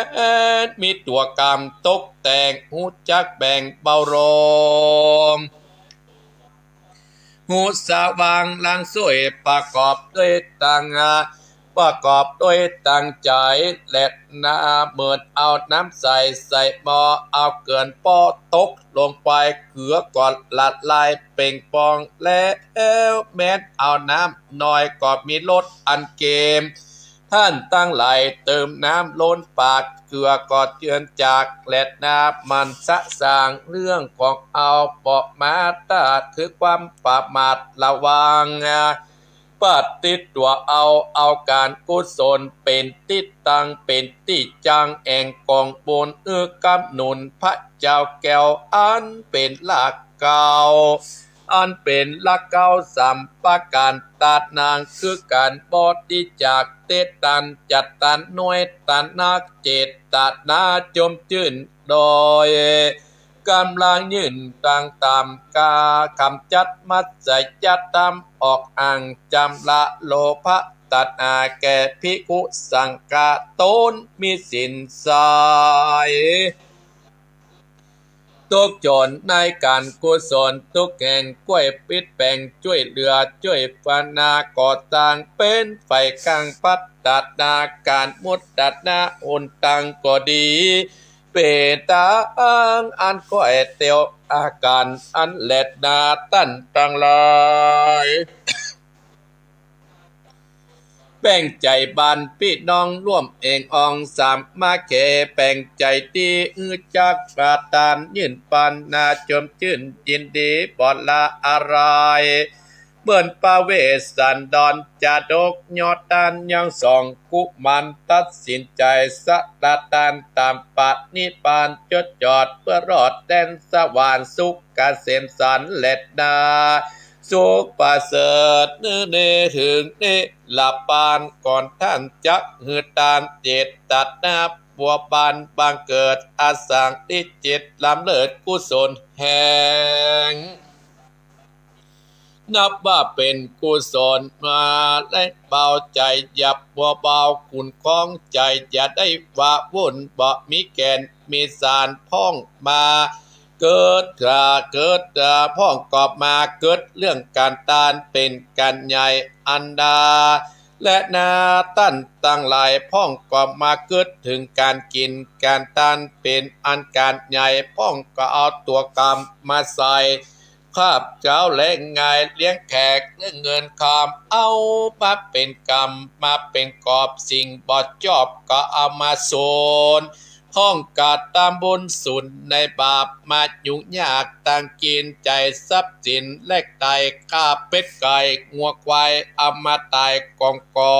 นมีตั๋วก๋รรมตกแต่ง ฮู้จักแบ่งเบาลง ฮู้สะวังล้างส้วย ประกอบด้วยตัง ประกอบด้วยตังใจ๋แลนา เหมือนเอาน้ำใสใส่หม้อ เอาเกินป้อตกลงไป เกลือก็ละลายเป๋งปองแล้ว แม้นเอาน้ำน้อยก็มีรสอันเกม ต้านตังหลายเติมน้ำล้นปาก เกลือก็เจือนจากแลนา มันสะสางเรื่องของเอา เปาะมาตราดคือความประมาทระวัง ปฏิดตั๋วเอา เอาก๋านกุศลเป๋นตี้ตัง เป๋นตี้จังแอ่งก๋องบุญ อื้อกำหนุนพระเจ้าแก้ว อันเป๋นรากเหง้า อันเป๋นรากเหง้าสามประก๋าน ตานางคือก๋านบริจาคเตตัน จัดตานน้อยตานัก เจตนาจมจื้น โดยก๋ำลังยื่นตังต๋ามกา ก๋ำจัดมัจจยธรรมออกอ่าง จำละโลภะตัณหาแก่ภิกขุสังฆะ ต๋นมีศีลใส ทุกข์จ๋นในก๋านกุศลทุกแห่ง ก้วยปิ๊ดแป๋งจ้วยเหลือ จ้วยปนาก่อสร้าง เป๋นใฝ่ข้างพัฒนาก๋านมุตตะนา หนตางก็ดี เป๋นตางอันก้อยเตียวอาก๋านอันแลนา ต้านตังหลาย แป้งใจ๋บ้านปี้น้องร่วมเอ่งอองสามัคคี แป้งใจ๋ตี้หื้อจักประตาน ยื่นปันนาจมจื้นยินดีบ่ละอะไร เหมือนพระเวสสันดรจาดกยอดต้านยังสองกุมาร ตัดสินใจ๋สละต้านต๋ามปรินิพพาน จดจอดเปื้อรอดแดนสวรรค์ สุขเกษมสันต์แลนา สุขประเสริฐเนเถิงนิรพาน ก่อนต้านจักหื้อตานเจตนาบัวบานบังเกิด อสังนิจิตล้ำเลิศกุศลแห่ง นับว่าเป๋นกุศลมาและเบาใจ๋ หยาบบัวเบาขุนข้องใจ๋ อย่าได้ว่าวุ่น บ่มีแก่นมีสาร พ่องมาเกิด เกิด พ่องก็มาเกิดเรื่องก๋านตานเป๋นก๋านใหญ่อันดา แลนา ต้านตังหลาย พ่องก็มาเกิดเถิงก๋านกิ๋นก๋านตานเป๋นอันก๋านใหญ่ พ่องก็เอาตั๋วกำมาใส่ คาบเจ๊าแลงายเลี้ยงแขกเรื่องเงินคำ เอามาเป๋นกำ มาเป๋นกอบ สิ่งบ่จอบก็เอามาสูญ ห้องกระตำบุญสูญในบาป มายุ่งยากตังกิ๋นใจ๋ ทรัพย์สินแลกไต ฆ่าเป็ดไก่งัวควาย เอามาต๋ายก๋องก่อ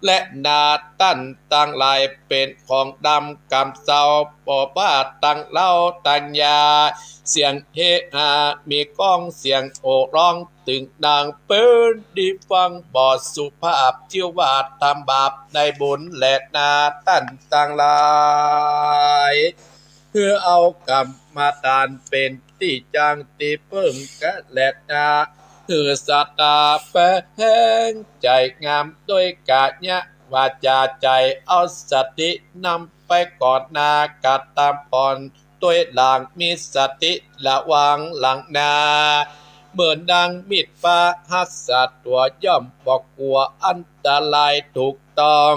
แลนา ต้านตังหลาย เป๋นของดำกำเซา บ่ว่าตังเหล้าตังยา เสียงเฮฮามีก้อง เสียงโห่ฮ้องตึงดัง เป๋นตี้ฟังบ่สุภาพ จื้อว่าทำบาปได้บุญแลนา ต้านตังหลาย หื้อเอากำมาตานเป๋นตี้จั้งตี้เปิ้งกะแลนา หื้อศรัทธาแป๋งใจ๋งามด้วยก๋ายะวาจ๋าใจ๋ เอาสตินำไปก่อนหน้ากระตำผ่อน ตวยหลัง มีสติระวังหลังนา เหมือนดังมีดพระหักษาตั๋ว ย่อมบ่กั๋วอันตรายถูกต้อง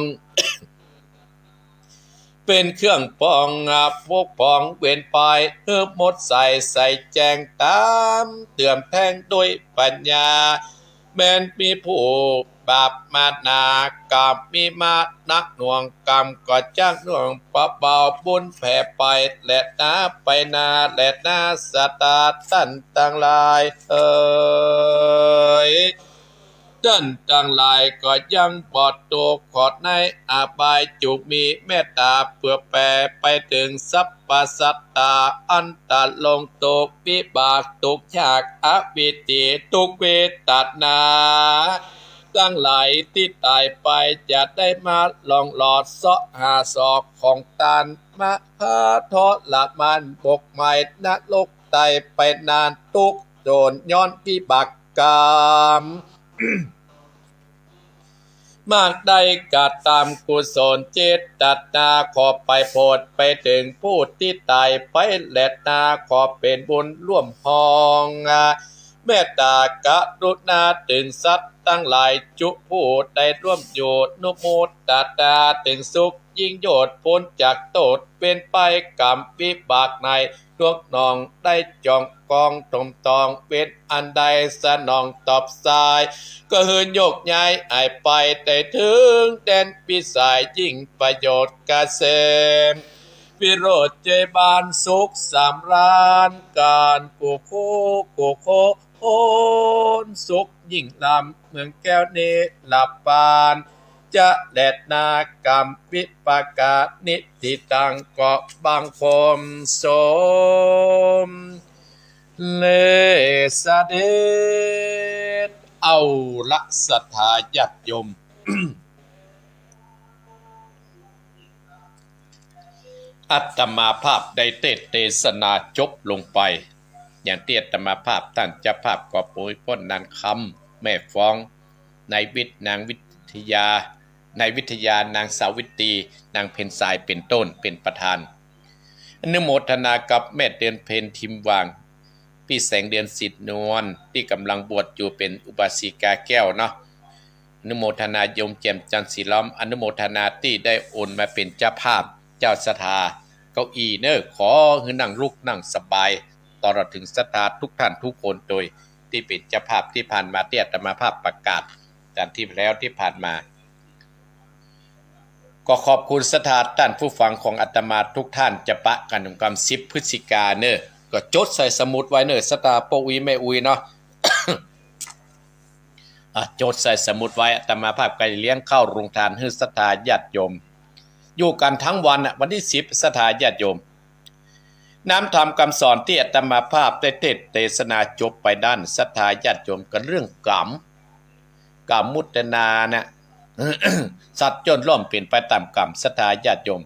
เป๋นเครื่องป้อง อ่า ปกป้องเว้นภัย หื้อหมดใส ใสแจ้งต๋าม เตื้อมแทงด้วยปัญญา แม้นมีผู้บาปมาหนา กรรมมีมาหนักหน่วง กรรมก็จักหน่วงเบา บุญแผ่ไปแลนา ไปนาแลนา ศรัทธาต้านตังหลายเอ๋ย ต้านตังหลายก็ยังบ่ตก ขอดในอบายจุก มีเมตต๋าเผื่อแผ่ไปเถิงสรรพสัตว์ อันตกลงตกวิบาก ทุกข์ยากอวิธี ทุกข์เวทนา ตังหลายตี้ต๋ายไป จะได้มาล่วงลอดเซาะหาศพของต้าน มหาทรมาน หมกไหม้นรกต๋ายไปนาน ทุกข์โศกย้อนวิบากกรรม มากได้กระตำกุศลเจตนา ขอไปโผดไปเถิงผู้ตี้ต๋ายไปแลนา ขอเป๋นบุญร่วมพ้อง เมตตากรุณาเถิงสัตว์ตังหลาย จุผู้ได้ร่วมอยู่ นุโมทนาเถิงสุขยิ่งยอด ป๊นจากโต้ษเวรภัยกรรมวิบากใน พวกน้องได้จองกองถมตอง เวรอันใดสนองตอบสาย ก็หื้อโยกย้ายหายไป ได้เถิงแดนวิสัย ยิ่งประโยชน์เกษม วิโรจน์เจริญบานสุขสำราญ ก๋านกู้คู่กู้คน สุขยิ่งล้ำเมืองแก้วนิรปาน จะแลนากรรมวิปากานิธิตัง ก็บังคมสมเร็จเสด็จ เอาละศรัทธาญาติโยม อาตมาภาพได้เทศน์เตสนาจบลงไป อย่างตี้อาตมาภาพต้านเจ้าภาพก็โปรยป้น นางคำ แม่ฟ้อง นายวิทย์ นางวิทยา นายวิทยา นางสาวิตรี นางเพ็ญสาย เป๋นต้น เป๋นประธาน อนุโมทนากับแม่เดือนเพ็ญ ทิมหว่าง ปี้แสงเดือน สิทธิ์นวล ตี้ก่ำลังบวชอยู่เป๋นอุบาสิกาแก้วเนาะ อนุโมทนาโยมแจ่มจันทร์ ศรีล้อม อนุโมทนาตี้ได้โอนมาเป๋นเจ้าภาพ เจ้าศรัทธา เก้าอี้เน่อ ขอหื้อนั่งลุกนั่งสบาย ตลอดเถิงศรัทธาทุกท่านทุกคน โดยตี้เป๋นเจ้าภาพตี้ผ่านมา ตี้อาตมาภาพประกาศ ต๋ามตี้แล้วตี้ผ่านมา ก็ขอบคุณศรัทธาต้านผู้ฟังของอาตมาทุกท่าน จะปะกั๋นถึงกำ สิบพฤศจิกาเน่อ ก็จดใส่สมุดไว้เน่อ ศรัทธาป้ออุ๊ยแม่อุ๊ยเนาะ อ่ะ จดใส่สมุดไว้ อาตมาภาพก็จะเลี้ยงข้าวโรงทานหื้อศรัทธาญาติโยม อยู่กั๋นตึงวันน่ะ วันตี้สิบ ศรัทธาญาติโยม น้ำธรรมกำสอนตี้อาตมาภาพได้เทศน์เตสนาจบไปนั้น ศรัทธาญาติโยม ก็เรื่องกรรม กรรมมุตนาน่ะ สัตว์ย่อมเป๋นไปต๋ามกรรม ศรัทธาญาติโยม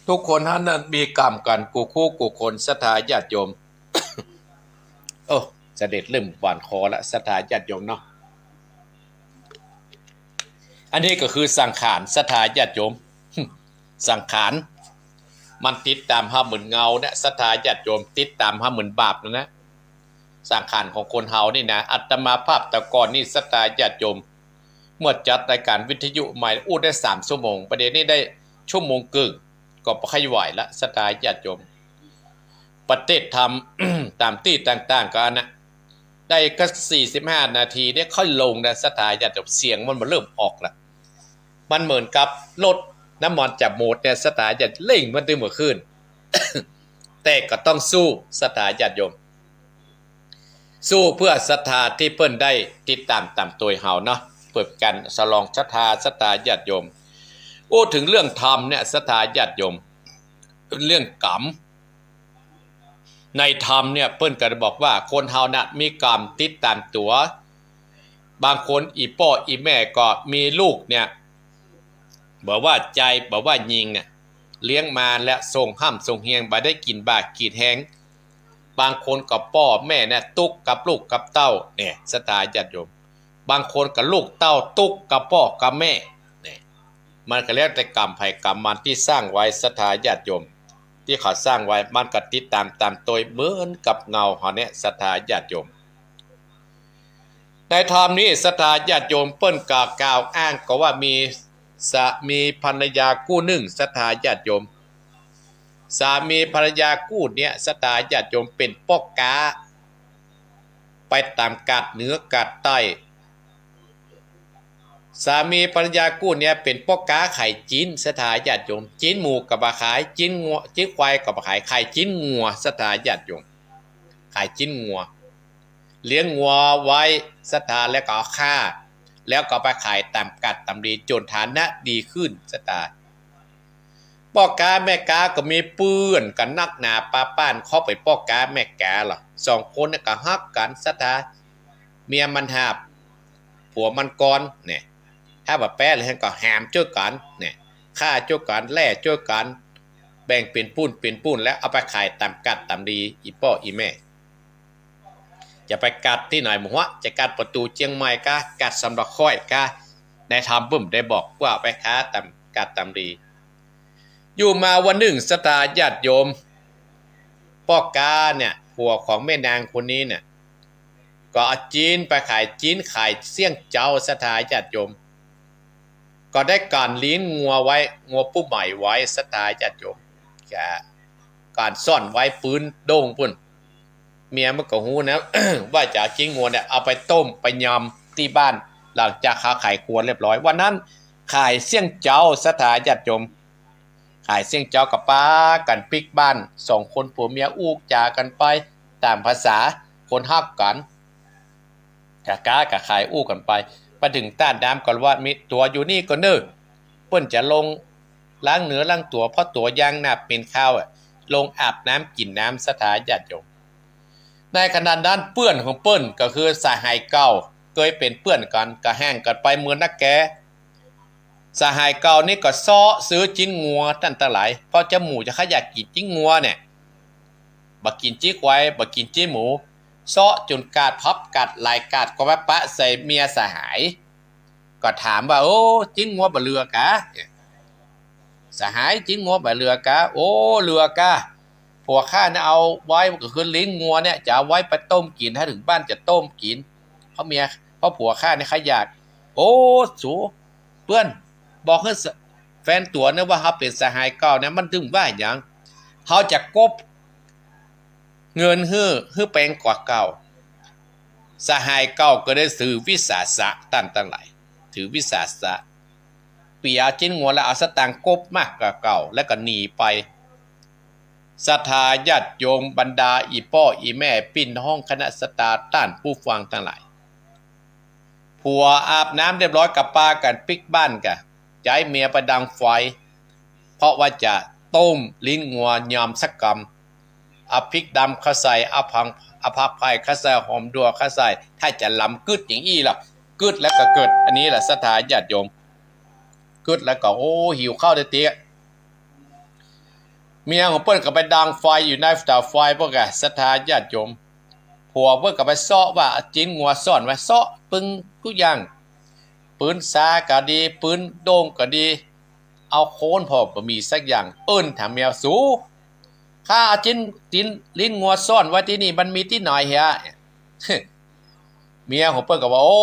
ทุกคนหันนั้นมีกรรมกั๋นกู้คู่กู้คน ศรัทธาญาติโยม โอ้ เสด็จเริ่มหวานคอละ ศรัทธาญาติโยมเนาะ อันนี้ก็คือสังขาร ศรัทธาญาติโยม สังขาร มันติดต๋ามเฮาเหมือนเงาเนี่ย ศรัทธาญาติโยม ติดต๋ามเฮาเหมือนบาปนั่นนะ สังขารของคนเฮานี่นะ อาตมาภาพแต่ก่อนนี่ ศรัทธาญาติโยม เมื่อจัดรายการวิทยุใหม่ อู้ได้สามชั่วโมง ประเดี๋ยวนี้ได้ชั่วโมงเกิ่ง ก็บ่ค่อยไหวละ ศรัทธาญาติโยม ประเทศน์ธรรม ต๋ามตี้ต่างๆ ก็อันนะ ได้ก็สี่สิบห้านาทีเนี่ยค่อยลงนะ ศรัทธาญาติโยม เสียงมันมาเริ่มออกละ มันเหมือนกับรถน้ำมันจะหมดเนี่ย ศรัทธาญาติ เร่งมันตึงบ่ขึ้น แต่ก็ต้องสู้ ศรัทธาญาติโยม สู้เพื่อศรัทธาตี้เปิ้นได้ติดต๋ามต๋ามตวยเฮาเนาะ เปิดกั๋นสลองศรัทธา ศรัทธาญาติโยม อู้ถึงเรื่องธรรมเนี่ย ศรัทธาญาติโยม เรื่องกรรม ในธรรมเนี่ยเปิ้นก็ได้บอกว่าคนเฮาน่ะมีกรรมติดต๋ามตั๋ว บางคนอี่ป้ออี่แม่ก็มีลูกเนี่ย บ่ว่าจายบ่ว่าญิงเนี่ย เลี้ยงมาแล้วส่งฮ่ำส่งเฮียง บ่ได้กิ๋นบ่ากิ๋นแฮง บางคนก็ป้อแม่เนี่ยตุ๊กกับลูกกับเต้า เนี่ย ศรัทธาญาติโยม บางคนก็ลูกเต้าตุ๊กกับป้อกับแม่ เนี่ย มันก็แล้วแต่กรรมใผกรรมมันตี้สร้างไว้ ศรัทธาญาติโยม ตี้เขาสร้างไว้ มันก็ติดต๋ามต๋ามตวยเหมือนกับเงาเฮาเนี่ย ศรัทธาญาติโยม ในธรรมนี้ศรัทธาญาติโยมเปิ้นก็กล่าวอ้างก็ว่ามีสามีภรรยากู้นึ่ง ศรัทธาญาติโยม สามีภรรยากู้เนี่ย ศรัทธาญาติโยม เป๋นป้อก๊า ไปต๋ามกาดเหนือกาดใต้ สามีภรรยากู้เนี่ยเป๋นป้อก๊าขายจิ๊น ศรัทธาญาติโยม จิ๊นหมูก็บ่ขาย จิ๊นงัว จิ๊นควายก็บ่ขาย ขายจิ๊นงัว ศรัทธาญาติโยม ขายจิ๊นงัว เลี้ยงงัวไว้ ศรัทธา แล้วก็เอาฆ่า แล้วก็ไปขายต๋ามกาดต๋ามดี จ๋นฐานะดีขึ้น ศรัทธา ป้อก๊าแม่ก๊าก็มีเปื้อนกั๋นนักหนาปาป้าน เขาเป๋นป้อก๊าแม่ก๊าลอ สองคนเนี่ยก็ฮักกั๋น ศรัทธา เมียมันหาบ ผัวมันกอนเนี่ย ถ้าบ่แป๊เลยก็หามจ้วยกั๋นเนี่ย ฆ่าจ้วยกั๋น แล่จ้วยกั๋น แบ่งเป๋นปุ้นเป๋นปุ้น แล้วเอาไปขายต๋ามกาดต๋ามดี อี่ป้ออี่แม่ จะไปกาดตี้ไหนหมู่ฮะ จะกาดประตู๋เจียงใหม่กา กาดสามร้อยกา ในธรรมเปิ้นได้บอกว่าไปขายต๋ามกาดต๋ามดี อยู่มาวันนึ่ง ศรัทธาญาติโยม ป้อก๊าเนี่ย ผัวของแม่นางคนนี้เนี่ย ก็เอาจิ๊นไปขาย จิ๊นขายเสี้ยงเจ๊า ศรัทธาญาติโยม ก็ได้ก๋านเลี้ยงงัวไว้ งัวปู๊ใหม่ไว้ ศรัทธาญาติโยม ก็ก๋านซ่อนไว้ปื๊นโด้งปุ้น เมียมันก็ฮู้นะ ว่าจะเอาจิ๊นงัวเนี่ยเอาไปต้มไปยำตี้บ้าน หลังจากเขาขายครัวเรียบร้อย วันนั้นขายเสี้ยงเจ๊า ศรัทธาญาติโยม ขายเสี้ยงเจ๊าก็ปากั๋นปิ๊กบ้าน สองคนผัวเมียอู้จ๋ากั๋นไปต๋ามภาษาคนฮักกั๋น ก๊าก๊าก็ขายอู้กั๋นไป ไปเถิงต้านน้ำก็ว่ามีตั๋วอยู่นี่ก่อเน่อ เปิ้นจะลงล้างเนื้อล้างตั๋ว เพราะตั๋วยังหนาเป๋นคาวอะ ลงอาบน้ำกิ๋นน้ำ ศรัทธาญาติโยม ในขณะนั้นเปื้อนของเปิ้นก็คือสหายเก่า เกยเป๋นเปื้อนกั๋น ก็แห่งกั๋นไปเมืองนักแก สหายเก่านี่ก็เซาะซื้อจิ๊นงัวต้านตังหลาย เพราะเจ้าหมู่จะขะอยากกิ๋นจิ๊นงัวเนี่ย บ่กิ๋นจิ๊นควาย บ่กิ๋นจิ๊นหมู เซาะจ๋นกาดพับกาดหลายกาดก็มาปะใส่เมียสหาย ก็ถามว่า โอ้ จิ๊นงัวบ่เหลือกา สหาย จิ๊นงัวบ่เหลือกา โอ้ เหลือกา ผัวข้าเนี่ยเอาไว้ก็คือลิ้นงัวเนี่ย จะเอาไว้ไปต้มกิ๋น ถ้าเถิงบ้านจะต้มกิ๋น เพราะเมีย เพราะผัวข้าเนี่ยขะอยาก โอ้ สู เปื้อน บอกหื้อแฟนตั๋วเนี่ยว่าเฮาเป๋นสหายเก่าเนี่ย มันตึงว่าหยัง เฮาจะกบเงินหื้อ หื้อแปงกว่าเก่า สหายเก่าก็ได้ถือวิสาสะ ต้านตังหลาย ถือวิสาสะ เปียจิ๊นงัวแล้วเอาสตางค์กบมากกว่าเก่า แล้วก็หนีไป ศรัทธาญาติโยม บรรดาอี่ป้ออี่แม่ ปี้น้องคณะศรัทธา ต้านผู้ฟังตังหลาย ผัวอาบน้ำเรียบร้อยก็ปากั๋นปิ๊กบ้านก่ะ ใจ๊เมียไปดังไฟ เพราะว่าจะต้มลิ้นงัวยำสักกำ เอาพริกดำเข้าใส่ เอาผัง เอาผักไผ่เข้าใส่ หอมดั่วเข้าใส่ ถ้าจะลำกึ๊ดอย่างอี้ล่ะ กึ๊ดแล้วก็เกิดอันนี้แหละ ศรัทธาญาติโยม กึ๊ดแล้วก็ โอ้ หิวข้าวเต๊อะ เมียของเปิ้นก็ไปดังไฟอยู่ในเต๋าไฟเปิ้นก่ะ ศรัทธาญาติโยม ผัวเปิ้นก็ไปเซาะว่าเอาจิ๊นงัวซ่อนไว้ เซาะปึงกู้อย่าง ปืนซาก็ดี ปืนโด้งก็ดี เอาโค้นผ่อบ่มีสักอย่าง เอิ้นถามเมีย สู ข้าเอาจิ๊น จิ๊น ลิ้นงัวซ่อนไว้ตี้นี่ มันมีตี้ไหนเหีย เมียของเปิ้นก็ว่า โอ้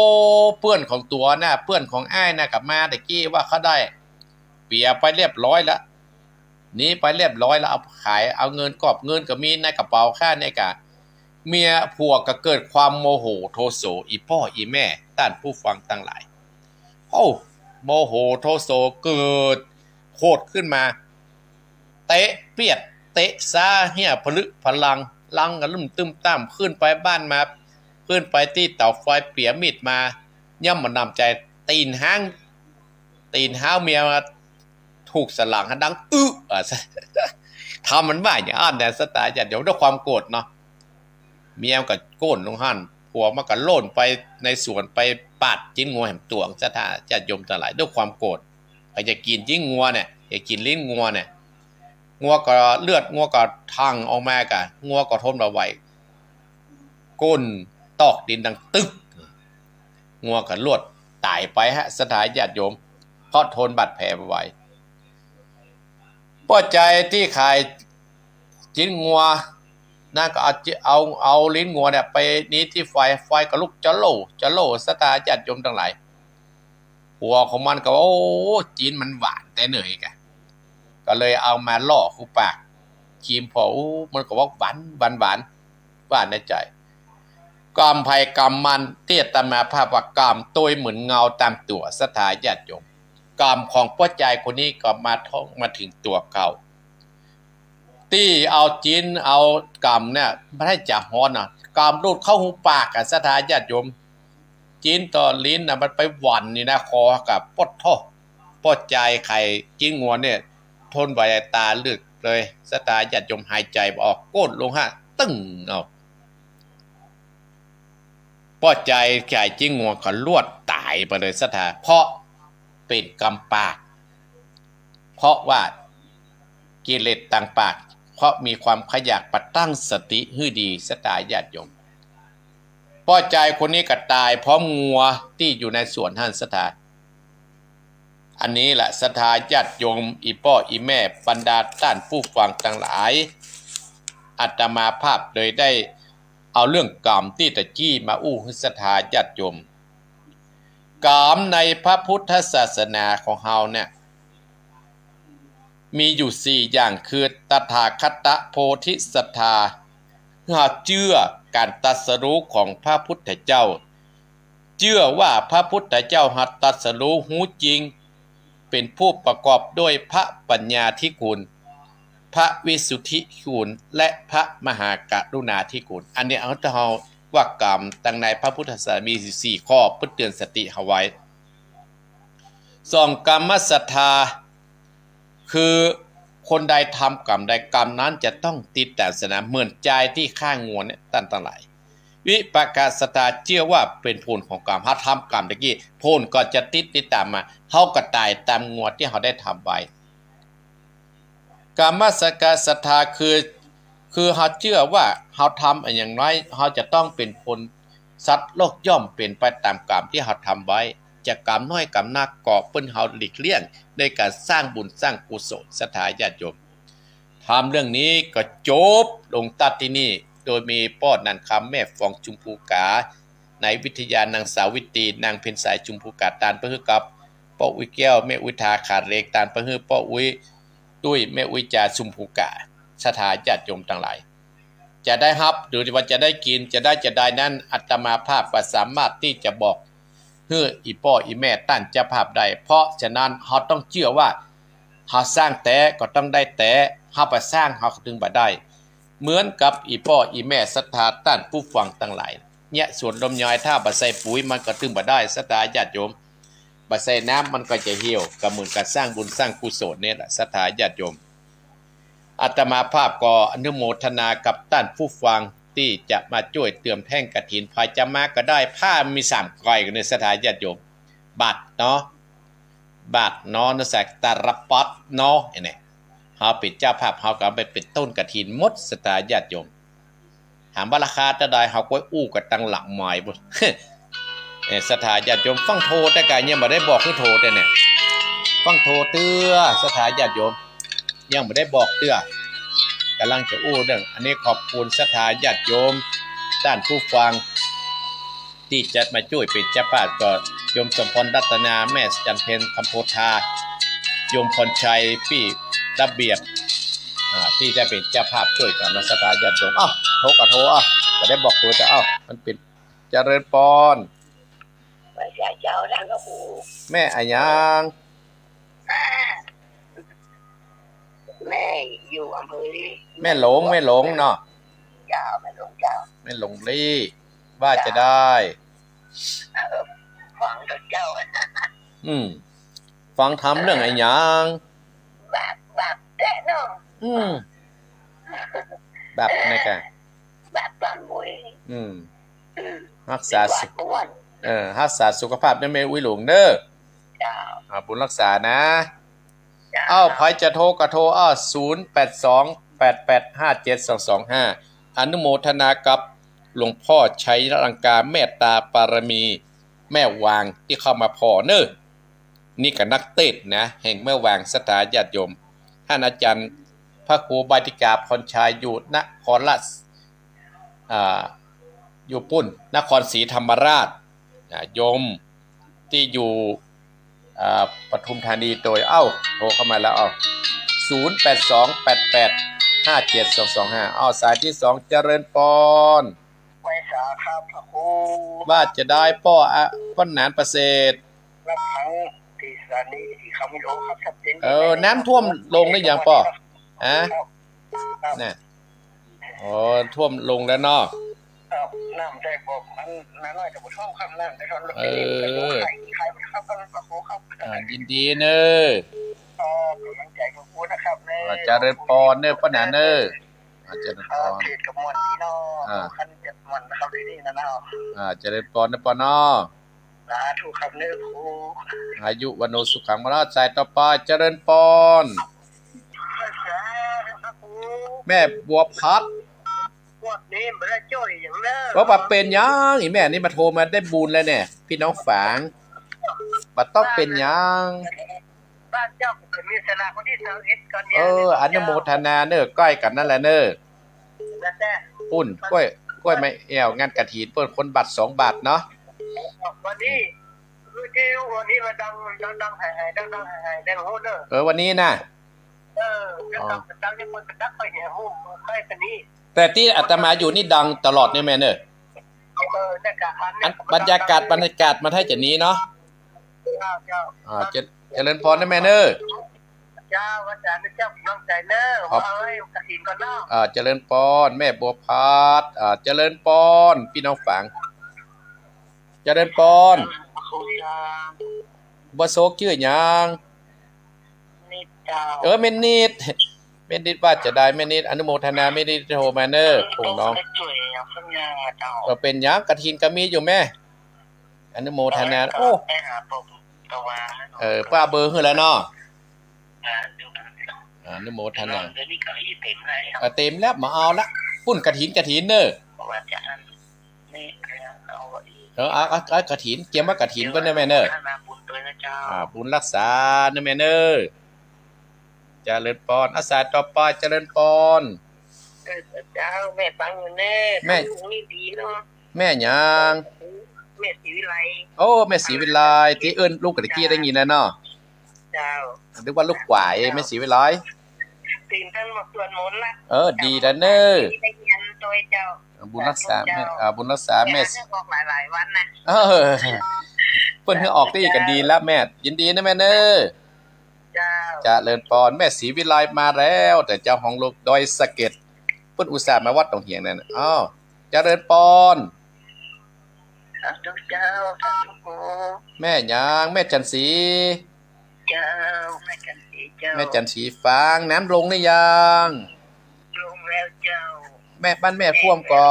เปื้อนของตั๋วน่ะ เปื้อนของอ้ายน่ะ ก็มาตะกี้ว่าเขาได้ เปียไปเรียบร้อยละ หนีไปเรียบร้อยละ เอาขาย เอาเงิน กอบเงินก็มีในกระเป๋าข้าเนี่ยก่ะ เมียผัวก็เกิดความโมโหโทโส อี่ป้ออี่แม่ ต้านผู้ฟังตังหลาย โอ้ โมโหโทโสเกิดโขดขึ้นมา เตะเปียด เตะซ้าเฮี้ยผะลึผะลัง ลังกั๋นลุ่มตึ้มตั้ม ขึ้นไปบ้านมา ขึ้นไปตี้เต๋าไฟ เปียมีดมา ย่อมบ่หนำใจ๋ ตี๋นฮ้าง ตี๋นฮ้าวเมียมาถูกสันหลัง ดังอึ๊ะ อ่ะ ทำมันว่าอย่างอั้นแหละ ศรัทธาญาติโยม ด้วยความโกรธเนาะ เมียมันก็โก้นลงหั้น ผัวมันก็โล่นไปในสวน ไปปาดจิ๊นงัวแหมตวง ศรัทธาญาติโยมตังหลาย ด้วยความโกรธ ก็จะกิ๋นจิ๊นงัวเนี่ย จะกิ๋นลิ้นงัวเนี่ย งัวก็เลือดงัวก็ทั่งออกมาก่ะ งัวก็ทนบ่ไหว ก้นตอกดินดังตึก งัวก็ลวดต๋ายไปฮะ ศรัทธาญาติโยม เพราะทนบาดแผลบ่ไหว ป้อใจ๋ตี้ขาย จีนงัว นางก็เอาจิ เอา เอาลิ้นงัวเนี่ยไปหนีบตี้ไฟ ไฟก็ลุกจะโล่ จะโล่ ศรัทธาญาติโยมตังหลาย ผัวของมันก็ว่า โอ้ จีนมันหวานแต๊เหน่อแก ก็เลยเอามาล่อคู่ปาก ชิมผ่อ โอ้ มันก็ว่าหวาน หวาน หวาน ว่าในใจ๋ กรรมใผกรรมมัน ตี้อาตมาภาพว่ากรรมตวยเหมือนเงาต๋ามตั๋ว ศรัทธาญาติโยม กรรมของป้อจายคนนี้ก็มาท่องมาเถิงตั๋วเก่า ตี้เอาจีนเอาก๋ำเนี่ย มันหื้อจ๋าฮ้อนน่ะ ก๋ำลูดเข้าหูปากอะ ศรัทธาญาติโยม จีนต่อลิ้นน่ะ มันไปหวั่นอยู่ในคอกับ ปดโธ่ ป้อจายขายจีนงัวเนี่ย ทนบ่ไหวต๋าเหลือกเลย ศรัทธาญาติโยม หายใจ๋บ่ออก ก้นลงฮะ ตึ้ง เอา ป้อจายขายจีนงัวก็ลวดต๋ายไปเลย ศรัทธา เพราะเป๋นกรรมปาก เพราะว่ากิเลสตางปาก เพราะมีความใค่อยาก บ่ตั้งสติหื้อดี ศรัทธาญาติโยม ป้อจายคนนี้ก็ต๋ายพร้อมงัวตี้อยู่ในสวนหั้น ศรัทธา อันนี้แหละ ศรัทธาญาติโยม อี่ป้ออี่แม่ บรรดาต้านผู้ฟังตังหลาย อาตมาภาพเลยได้เอาเรื่องกรรมตี้ตะกี้มาอู้หื้อศรัทธาญาติโยม กรรมในพระพุทธศาสนาของเฮาเนี่ย มีอยู่สี่อย่าง คือ ตถาคตโพธิสัตถา เฮาเจื้อก๋านตรัสรู้ของพระพุทธเจ้า เจื้อว่าพระพุทธเจ้าหัดตรัสรู้ฮู้จริง เป๋นผู้ประกอบด้วยพระปัญญาธิคุณ พระวิสุทธิคุณ และพระมหากรุณาธิคุณ อันนี้เอา เฮาว่ากรรมตังในพระพุทธศาสนามีสี่ข้อ เปื้อเตือนสติเฮาไว้ สอง กรรมศรัทธา คือคนใดทำกรรมใด กรรมนั้นจะต้องติดต๋ามสนอง เหมือนจายตี้ฆ่างัวเนี่ย ต้านตังหลาย วิปากศรัทธา เจื้อว่าเป๋นผลของกรรม เฮาทำกรรมตะกี้ ผลก็จะติด ติดต๋ามมา เฮาก็ต๋ายต๋ามงัวตี้เฮาได้ทำไว้ กรรมสกศรัทธา คือ คือเฮาเจื้อว่าเฮาทำอะหยังไว้ เฮาจะต้องเป๋นผล สัตว์โลกย่อมเป๋นไปต๋ามกรรมตี้เฮาทำไว้ จะกรรมน้อยกรรมนักก็เปิ้นเฮาหลีกเลี่ยง โดยก๋านสร้างบุญสร้างกุศล ศรัทธาญาติโยม ธรรมเรื่องนี้ก็จบลงตั๊ดตี้นี่ โดยมีป้อนันคำ แม่ฟอง ชุมภูกา นายวิทยา นางสาวิตรี นางเพ็ญสาย ชุมภูกา ตานปะหื้อกับป้ออุ๊ยแก้ว แม่อุ๊ยทา ขาเหล็ก ตานปะหื้อป้ออุ๊ยตุ้ย แม่อุ๊ยจา ชุมภูกา ศรัทธาญาติโยมตังหลาย จะได้ฮับ หรือว่าจะได้กิ๋น จะได้จะดายนั้น อาตมาภาพบ่สามารถตี้จะบอกหื้ออี่ป้ออี่แม่ต้านเจ้าภาพได้ เพราะฉะนั้นเฮาต้องเจื้อว่า เฮาสร้างแต๊ก็ต้องได้แต๊ เฮาบ่สร้างเฮาก็ตึงบ่ได้ เหมือนกับอี่ป้ออี่แม่ศรัทธาต้านผู้ฟังตังหลาย เยียะสวนลมยอย ถ้าบ่ใส่ปุ๋ยมันก็ตึงบ่ได้ ศรัทธาญาติโยม บ่ใส่น้ำมันก็จะเหี่ยว ก็เหมือนกับสร้างบุญสร้างกุศลเนี่ยแหละ ศรัทธาญาติโยม อาตมาภาพก็อนุโมทนากับต้านผู้ฟังตี้จะมาจ้วยเติมแท่งกฐิน ใผจะมาก็ได้ ผ้ามีสามก้อยกั๋นเนี่ย ศรัทธาญาติโยม บาทเนาะ บาทเนาะ เนาะ สักตาลปัตรเนาะ อันนี้ เฮาเป๋นเจ้าภาพ เฮาก็เอาไปเป๋นต้นกฐินหมด ศรัทธาญาติโยม ถามว่าราคาเต้าใด เฮาก็อู้กั๋นตังหลังไมค์ปู๊น เอ้ย ศรัทธาญาติโยม ฟังโทรแต่กายังบ่ได้บอกหื้อโทรแต่เนี่ย ฟังโทรเตื้อ ศรัทธาญาติโยม ยังบ่ได้บอกเตื้อ ก่ำลังจะอู้เรื่อง อันนี้ขอบคุณศรัทธาญาติโยม ต้านผู้ฟัง ตี้จะมาจ้วยเป๋นเจ้าภาพ ก็โยมสมพรรัตนา แม่จันเพ็ญ คำโพธา โยมพรชัย ปี้ระเบียบ อ่า ตี้จะเป๋นเจ้าภาพจ้วยกั๋นเนาะ ศรัทธาญาติโยม เอ้า โทรก็โทร เอ้า บ่ได้บอกโทรแต่ เอ้า มันเป๋น เจริญปอน พระเจ้า เจ้า ท่านพระครู แม่อะหยัง แม่อยู่อำเภอ แม่หลง แม่หลงเนาะ เจ้า แม่หลง เจ้า แม่หลงลี่ ว่าจะได้ ฟังเถอะเจ้า อืม ฟังธรรมเรื่องอะหยัง บาป บาปแต๊เนาะ อืม บาปนะกะ บาปตอนมุ้ย อืม อืม ฮักษาสุข เออ ฮักษาสุขภาพเน่อแม่อุ๊ยหลงเน่อ เจ้า อ่า บุญฮักษานะ เจ้า เอ้า ใผจะโทรก็โทร อ้าว ศูนย์แปดสอง แปดแปดห้าเจ็ดสองสองห้า อนุโมทนากับหลวงพ่อชัยลังกา เมตตาปารมี แม่วางตี้เข้ามาผ่อเน่อ นี่ก็นักเตสน์นะ แห่งแม่วาง ศรัทธาญาติโยม ต้านอาจ๋ารย์ พระครูบาติกาพรชัยอยู่นครราช อ่า อยู่ปุ้น นครศรีธรรมราช อ่า โยมตี้อยู่ อ่า ปทุมธานีโตย เอ้า โทรเข้ามาแล้ว เอ้า ศูนย์แปดสองแปดแปดห้าเจ็ดสองสองห้า เอ้า สายตี้สอง เจริญปอน ไหว้สาครับพระครู ว่าจะได้ป้ออะ ป้อหนานประเสริฐ รับฟังที่สถานีสีคำวิดีโอครับ ชัดเจน เออ น้ำท่วมลงหรือยังป้อ ฮะ ครับ น่ะ อ๋อ ท่วมลงแล้วเนาะ ครับ น้ำแต่บ่ มันน้อยแต่บ่ท่วมครับ น้ำแต่ท่วม เออ ขาย ขายครับ พระครูครับ อ่า ยินดีเน้อ ก็กำลังใจพระครูนะครับเน้อ อ่า เจริญปอนเน้อ ป้อหนานเน้อ อ่า เจริญปอน เออ เทศน์ก็ม่วนดีเนาะ อ่า คันจะม่วนนะครับ ที่นี่นะเนาะ อ่า เจริญปอนเน้อป้อเนาะ สาธุครับเน้อครู อายุวัณโณสุขังพลัง สายต่อไป เจริญปอน แม่บัวพัด งวดนี้บ่ได้จ้อยหยังเน้อ ว่าบ่เป๋นหยัง อีแม่นี่มาโทรมาได้บุญแล้วเนี่ย ปี้น้องฝาง บ่ต้องเป๋นหยัง บ้านเจ้าก็มีสลากวันที่ซาวเอ็ดก่อนเนี่ย เออ อนุโมทนาเน้อ ใก้กั๋นนั่นแหละเน้อ แล้วแต่ ปุ้น ก้วย ก้วยไม้แอ่ว งานกฐิน เปิ้นคนบาทสองบาทเนาะ วันนี้ คือที่วันนี้มันดัง ดัง ดัง หาย หาย ดัง ดัง หาย หาย ดังโหดเน้อ เออ วันนี้น่ะ เออ อ๋อ ดัง ดัง ดัง คนดังไปเนี่ย โหด ไปปะนี้ แต่ตี้อาตมาอยู่นี่ดังตลอดเนี่ยแม่เน้อ เออ เนี่ยกะอันเนี่ย อัน บรรยากาศ บรรยากาศมันให้จะนี้เนาะ เจ้า เจ้า อ่า เจ เจริญปอนนะแม่เน้อ เจ้า อาจ๋ารย์เจ้า กำลังใจเน้อ ครับ เอาไว้กฐินก่อนเนาะ อ่า เจริญปอน แม่บัวพัด อ่า เจริญปอน ปี้น้องฝาง เจริญปอน บัวโศกจื้อหยัง นิดเจ้า เออ แม่นิด แม่นิดว่าจะได้ แม่นิด อนุโมทนา แม่นิดโทรมาเน้อ ของน้อง เออ เป๋นหยัง กฐินก็มีอยู่แม่ อนุโมทนา โอ้ เออ ป้าเบอร์หื้อแล้วเนาะ อ่า อนุโมทนา เออ เต๋มแล้ว บ่เอาละ ปุ้นกฐิน กฐินเน้อ เออ เอา เอา เอากฐิน เกียมว่ากฐินเปิ้นเน้อแม่เน้อ อ่า บุญรักษาเน้อแม่เน้อ เจริญปอน อ่ะ สายต่อไป เจริญปอน เออ เจ้า แม่ฟังอยู่เน้อ แม่ ลูกนี่ดีเนาะ แม่หยัง แม่ศรีวิไล โอ้ แม่ศรีวิไล ตี้เอิ้นลูกกะกี้ได้ยินแล้วเนาะ เจ้า นึกว่าลูกก๋วย แม่ศรีวิไล ตื่นเต้นมาสวดมนต์ละ เออ ดีแล้วเน้อ ได้เฮียนโตยเจ้า บุญรักษา สาธุเจ้า แม่ อ่า บุญรักษาแม่ แม่ให้ออกหลายๆวันนะ เออ เปิ้นหื้อออกตี้ก็ดีแล้วแม่ ยินดีนะแม่เน้อ เจ้า เจริญปอน แม่ศรีวิไลมาแล้ว แต่เจ้าของลูกดอยสะเก็ด เปิ้นอุตส่าห์มาวัดต๋องเหียงนั่นน่ะ อ้าว เจริญปอน สาธุเจ้า สาธุ แม่หยัง แม่จันทร์ศรี เจ้า แม่จันทร์ศรีเจ้า แม่จันทร์ศรีฝาง น้ำลงหรือยัง ลงแล้วเจ้า แม่ บ้านแม่ท่วมก่อ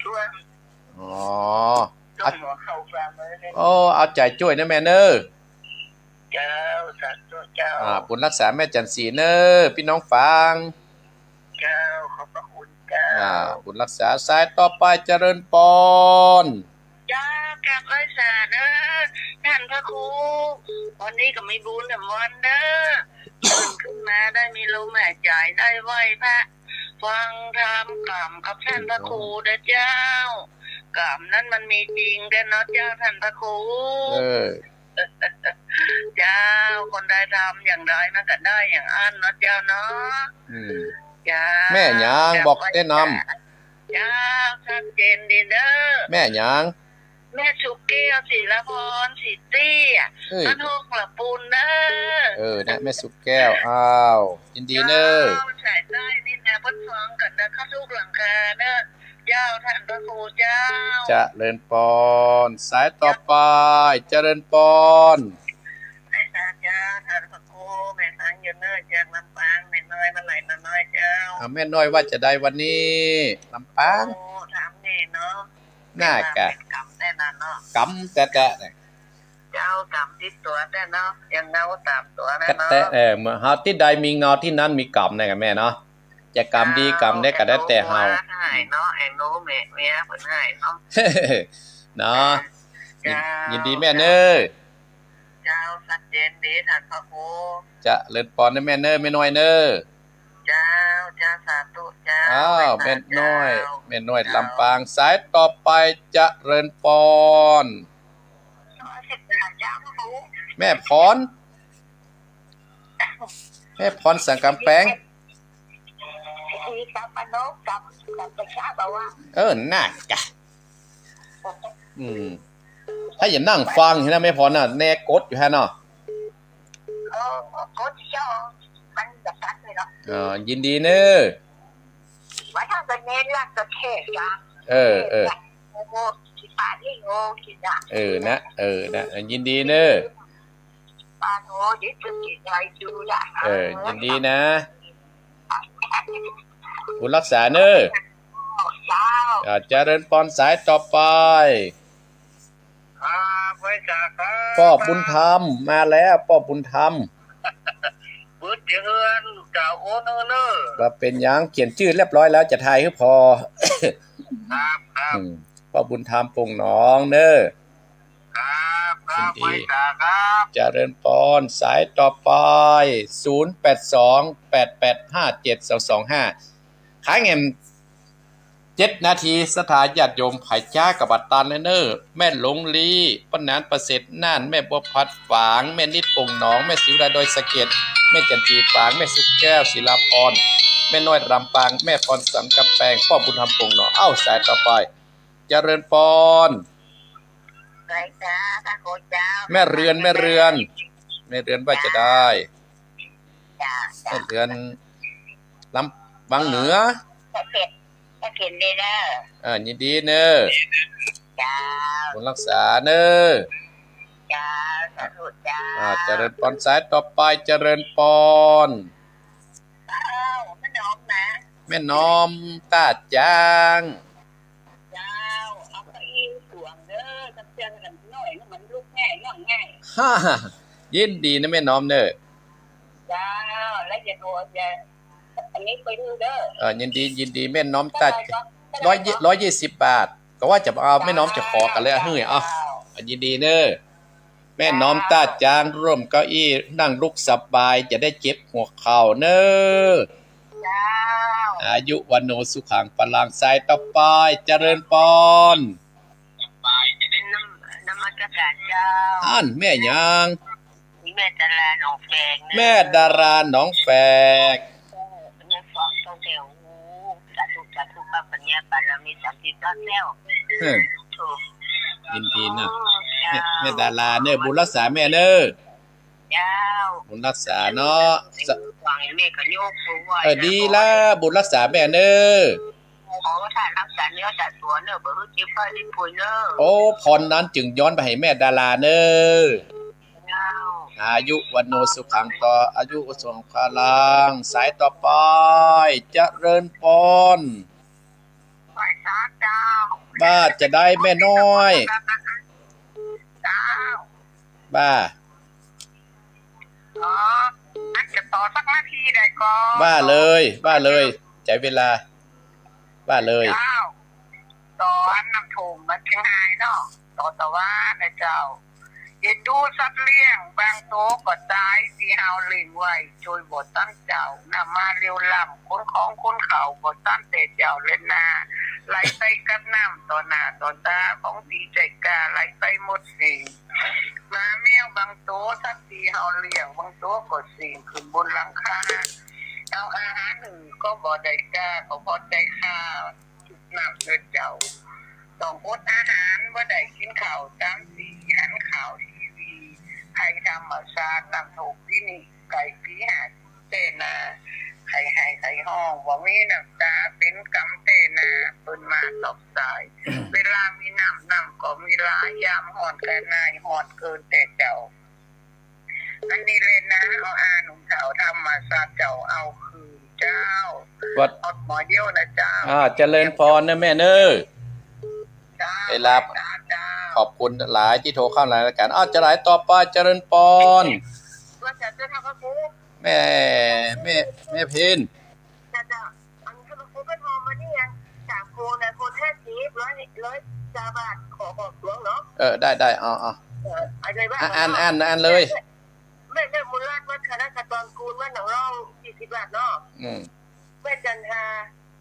ท่วม อ๋อ ท่วมหัวเข่าฝ่ามือเลย โอ้ เอาใจ๋จ้วยนะแม่เน้อ เจ้า สาธุเจ้า อ่า บุญรักษาแม่จันทร์ศรีเน้อ ปี้น้องฝาง เจ้า ขอบพระคุณเจ้า อ่า บุญรักษา สายต่อไป เจริญปอน เจ้า กราบไหว้สาเน้อ ท่านพระครู วันนี้ก็มีบุญแถมวันเน้อ ตื่นขึ้นมาได้มีลมหายใจ๋ ได้ไหว้พระ ฟังธรรมกล่อมกับท่านพระครูเด้อเจ้า กล่อมนั้นมันมีจริงเด้อเนาะเจ้าท่านพระครู เออ เจ้า คนใดทำอย่างใดมันก็ได้อย่างอั้นเนาะเจ้าเนาะ อืม เจ้า แม่หยัง บอกแนะนำ เจ้า ชัดเจนดีเน้อ แม่หยัง แม่สุแก้ว ศิลาพร ศรีเตี้ย เอ้ย บ้านโฮกหละปูนเน้อ เออ นะ แม่สุแก้ว อ้าว ยินดีเน้อ เจ้า สายใต้นี่นะ เปิ้นฟังกั๋นนะ เข้าทุกหลังคาเน้อ เจ้า ท่านพระครูเจ้า เจริญปอน สายต่อไป เจริญปอน สายตาเจ้า ท่านพระครู แม่สังอยู่เน้อ จากลำปาง แม่น้อย มาไหลมาน้อยเจ้า อ่า แม่น้อยว่าจะได้วันนี้ ลำปาง โอ้ ถามแน่เนาะ น่ากะ เป๋นกรรมแต๊นะเนาะ กรรมแต๊ๆ เนี่ย เจ้า กรรมติดตั๋วแต๊เนาะ ยังเงาต๋ามตั๋วแต๊เนาะ เออ เมื่อเฮาตี้ใดมีเงาตี้นั้นมีกรรมนะกะแม่เนาะ จะกรรมดีกรรมแดดก็แล้วแต่เฮา ไอ้หนูหัวหายเนาะ ไอ้หนูแม่เมียเปิ้นหายเนาะ เนาะ เจ้า ยินดีแม่เน้อ เจ้า ชัดเจนดีท่านพระครู เจริญปอนนะแม่เน้อ แม่น้อยเน้อ เจ้า สาธุเจ้า อ้าว ไหว้สา แม่น้อย เจ้า แม่น้อย เจ้า ลำปาง สายต่อไป เจริญปอน แม่พร แม่พรสังกำแปง เออ น่ากะ อืม ถ้าอย่านั่งฟังหั้นนะ แม่พรน่ะ แนกดอยู่หั้นเนาะ เออ กดเจ้า มันจะตัดเลยเนาะ อ่า ยินดีเน้อ ว่าถ้าเป็นเน้นรักก็แค่จ้ะ เออ เออ โอ้โห กี่ปานี่โง่กี่จ้ะ เออ นะ เออ นะ ยินดีเน้อ ปาโง่ เดี๋ยวจะกินอะไรดูล่ะ เออ ยินดีนะ บุญรักษาเน้อ เจ้า อ่า เจริญปอน สายต่อไป ครับ ไหว้สาครับ ป้อบุญธรรมมาแล้ว ป้อบุญธรรม บุญเจริญ เจ้า โอ้เน้อเน้อ บ่าเป๋นหยัง เขียนจื้อเรียบร้อยแล้ว จะทายหื้อผ่อ ครับ ครับ อืม ป้อบุญธรรม ป่งหนองเน้อ ครับ ครับ ยินดี ไหว้สาครับ เจริญปอน สายต่อไป ศูนย์แปดสอง แปดแปดห้าเจ็ดสองสองห้า ขายแหม เจ็ดนาที ศรัทธาญาติโยม ใผจ๊ากับบาดตานเน้อ แม่หลงลี ป้อหนานประเสริฐน่าน แม่บัวผัดฝาง แม่นิดป่งหนอง แม่ศรีวิไลดอยสะเก็ด แม่จันทีฝาง แม่สุขแก้วศิลาพร แม่น้อยลำปาง แม่พรสังกำแปง ป้อบุญธรรมป่งหนอง เอ้า สายต่อไป เจริญปอน ไหว้สาพระคุณเจ้า แม่เรือน แม่เรือน แม่เรือนว่าจะได้ จ้า แม่เรือน ลำ วังเหนือ สะเก็ด สะเก็ดเลยเน้อ เออ ยินดีเน้อ เจ้า บุญรักษาเน้อ เจ้า สาธุเจ้า อ่า เจริญปอน สายต่อไป เจริญปอน อ้าว แม่น้อมนะ แม่น้อมต้าจาง เจ้า เอาเก้าอี้สวงเน้อ จักเจื้องกันหน่อย มันลุกง่ายนอนง่าย ฮ่า ยินดีนะแม่น้อมเน้อ เจ้า แล้วอย่าโทษอย่า อันนี้ไปดูเด้อ เออ ยินดี ยินดี แม่น้อมต้า เท่าไหร่ก็ ร้อย ร้อยยี่สิบบาท ก็ว่าจะเอา แม่น้อมจะขอกั๋นเลย หื้อ เอา เจ้า ยินดีเน้อ แม่น้อมต้าจาง ร่มเก้าอี้ นั่งลุกสบาย จะได้เจ็บหัวเข่าเน้อ เจ้า อายุวัณโณสุขังพลัง สายต่อไป เจริญปอน นมัสการเจ้า อั้นแม่หยัง แม่ดาราหนองแฝกเน้อ แม่ดาราหนองแฝก แม่ฟังตั้งแต่ โอ้โห สาธุ สาธุ พระปัญญาบารมีสามสิบล้านแล้ว เออ ถูก ยินดีนะ โอ้ เจ้า แม่ แม่ดาราเน้อ บุญรักษาแม่เน้อ เจ้า บุญรักษาเนาะ สะ หวังให้แม่ก็ยกมือไหว้ เออ ดีแล้ว บุญรักษาแม่เน้อ ขอว่าถ้ารักษาเนื้อรักษาตั๋วเน้อ บ่หื้อเจ็บไข้ได้ป่วยเน้อ โอ้ พรนั้นจึงย้อนไปหื้อแม่ดาราเน้อ เจ้า อายุวัณโณสุขัง ต่ออายุสุขังพลัง สายต่อไป เจริญปอน ไหว้สาเจ้า ว่าจะได้แม่น้อย เจ้า ว่า อ๋อ อันจะต่อสักนาทีได้ก่อ ว่าเลย ว่าเลย ใจ๊เวลา ว่าเลย เจ้า ต่ออันน้ำท่วมเมืองเชียงรายเนาะ ต่อตะวันนะเจ้า เอ็นดูสัตว์เลี้ยง บางโตก็ต๋าย ตี้เฮาเลี้ยงไว้ จ้วยบ่ตันเจ้า น้ำมาเร็วล้ำ ขนของขนข้าวบ่ตันแต่เจ้าแลนา ไหลไปกับน้ำต่อหน้าต่อต๋า ของตี้ใจ้กล้าไหลไปหมดสิ้น หมาแมวบางโต สัตว์ตี้เฮาเลี้ยง บางโตก็สิ่งขึ้นบนหลังคา เอาอาหารหื้อก็บ่ได้กา ก็ผ่อใจ้ข้า น้ำเถิดเจ้า ต้องอดอาหาร บ่ได้กิ๋นข้าวต๋ามตี้หันข่าวทีวี ภัยธรรมชาติ น้ำท่วมปี๋นี้ ไก่ปี๋ห้าสิบแต๊นา ไข้ไห้ไข้ฮ้อง บ่มีน้ำต๋า เป๋นกรรมแต๊นา เปิ้นมาตอบสาย เวลามีน้ำ น้ำก็มีหลาย ยามฮ้อนก็หน่าย ฮ้อนเกินแต่เจ้า อันนี้แลนา เอาอาหนุ่มเฒ่าธรรมชาติเจ้า เอาคืนเจ้า วัด อดหมอเดียวนะเจ้า อ่า เจริญปอนเน้อแม่เน้อ เจ้า ได้รับ เจ้า ขอบคุณหลายตี้โทรเข้าในรายก๋าน อ้าว จะไหลต่อไป เจริญปอน ว่าจะ เจ้าค่ะพระครู แม่ แม่ แม่เพน เจ้า เจ้า อันนี้พระครูก็โทรมานี่ไง สามโคนนะ โคนห้าสิบ ร้อย ร้อยเก้าบาท ขอบอกหลวงเนาะ เออ ได้ ได้ เอา เอา เออ เอาเลยว่า อ่ะ อ่าน อ่าน อ่านเลย แม่ แม่บุญรัตน์ วัดคณะกระตอนกูล วัดหนองร่อง สี่สิบบาทเนาะ อืม แม่จันทรา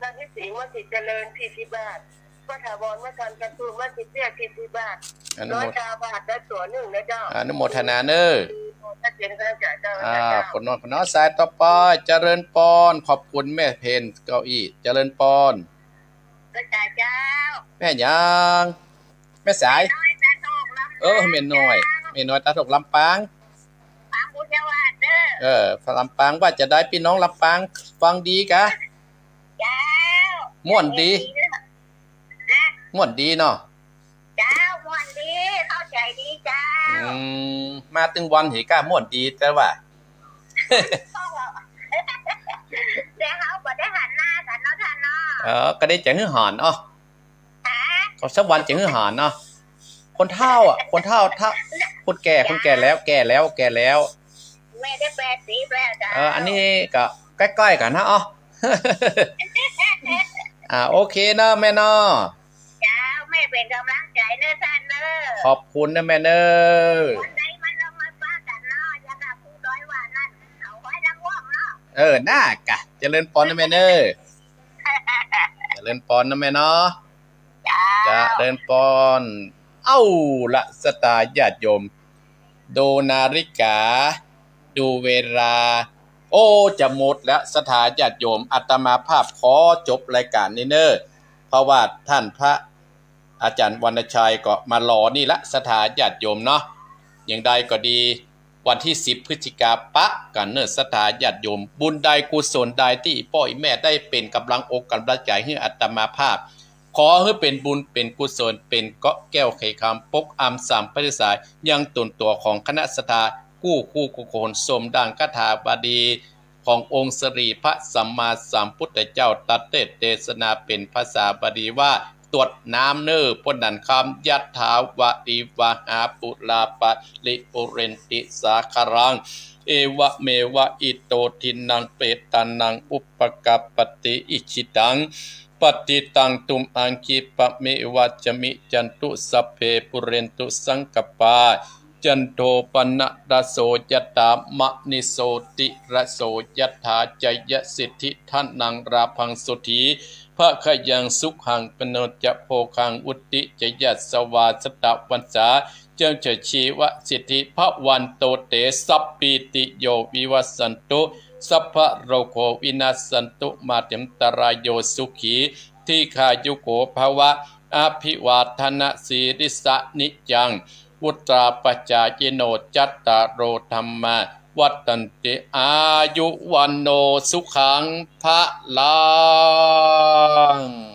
นางที่สิงห์ วัดศรีเจริญ สี่สิบบาท ป้าถาวร วัดธรรม จันทร์ภูมิ วัดศรีเตี้ย สี่สิบบาท อนุโม ร้อยเก้าบาท ได้ตั๋วหนึ่งนะเจ้า อนุโมทนาเน้อ ขอเสียงกำลังใจเจ้า อ่า เจ้า คนโน้นคนโน้น สายต่อไป เจริญปอน ขอบคุณแม่เพน เก้าอี้ เจริญปอน พระเจ้า แม่หยัง แม่สาย น้อยตาโทกลำปาง เออ แม่น้อย เจ้า แม่น้อยตาโทกลำปาง ปางบุญญาวาสเด้อ เออ ลำปางว่าจะใด ปี้น้องลำปางฟังดีกะ เจ้า ม่วนดี ดีเด้อ ฮะ ม่วนดีเนาะ เจ้า ม่วนดี เข้าใจ๋ดีเจ้า อืม มาตึงวันเหียก้าม่วนดีแต่ว่า แต่เฮาบ่ได้หันหน้ากั๋นเนาะต้านเนาะ เออ ก็ได้จะหื้อหันอ้อ ฮะ ก็สักวันจะหื้อหันเนาะ คนเฒ่าอะ คนเฒ่า เฒ่า คนแก่ คนแก่แล้ว แก่แล้ว แก่แล้ว แม่ได้แปดสิบแล้วเจ้า เออ อันนี้ก็ใก้ๆ กั๋นนะอ้อ อ่า โอเคเนาะแม่เนาะ เจ้า แม่เป๋นกำลังใจ๋เน้อต้านเน้อ ขอบคุณนะแม่เน้อ วันใดมันลองมาปะกั๋นเนาะ อย่างกับผู้ดอยว่านั่น เอาไว้ละง่วงเนาะ เออ น่ากะ เจริญปอนนะแม่เน้อ เจริญปอนนะแม่เนาะ เจ้า เจริญปอน เอ้าละ ศรัทธาญาติโยม ดูนาฬิกา ดูเวลา โอ้ จะหมดแล้ว ศรัทธาญาติโยม อาตมาภาพขอจบรายการนี้เน้อ เพราะว่าต้านพระอาจ๋ารย์วรรณชัยก็มารอนี่ละ ศรัทธาญาติโยมเนาะ อย่างใดก็ดี วันตี้สิบพฤศจิกาปะกั๋นเน้อ ศรัทธาญาติโยม บุญใดกุศลใดตี้ป้อแม่ได้เป๋นกำลังอกกำลังใจ๋หื้ออาตมาภาพ ขอหื้อเป๋นบุญเป๋นกุศล เป๋นเกราะแก้วไขคำ ปกอำสามภัยสาย ยังต๋นตั๋วของคณะศรัทธากู้คู่กู้คน สมดังคาถาบาลีขององค์สรีพระสัมมาสัมพุทธเจ้าตรัสเตสน์เตสนาเป๋นภาษาบาลีว่า ตวดน้ำเน้อ ป้นนั้นคำ ยัตถาวาริวหาปูราปะริปูเรนติสาคารัง เอวะเมวะอิโตทินนังเปตานังอุปกัปปติ อิจฉิตังปัตถิตังตุมหังคิปะเมวะสะมิจฉันตุ สัพเพปูเรนตุสังกัปปา จันโทปนรสโสยถา มะณิโชติรสโสยถา จยสิทธิธนังลาภังโสติ ภะคะยังสุขังพะโนจะโภคัง วุตติจะยัสสะวา สะตะวัสสา จังจะชีวสิทธิ ภะวันโตเต สัพพีติโยวิวัสสันตุ สัพพะโรโควินัสสันตุ มาเตอันตะราโย สุขีทีฆายุโกภะวะ อะภิวาทะนะสีลิสสะ นิจจัง วุฑฒาปะจายิโน จัตตาโรธัมมา วัฑฒันติ อายุ วัณโณ สุขัง พะลัง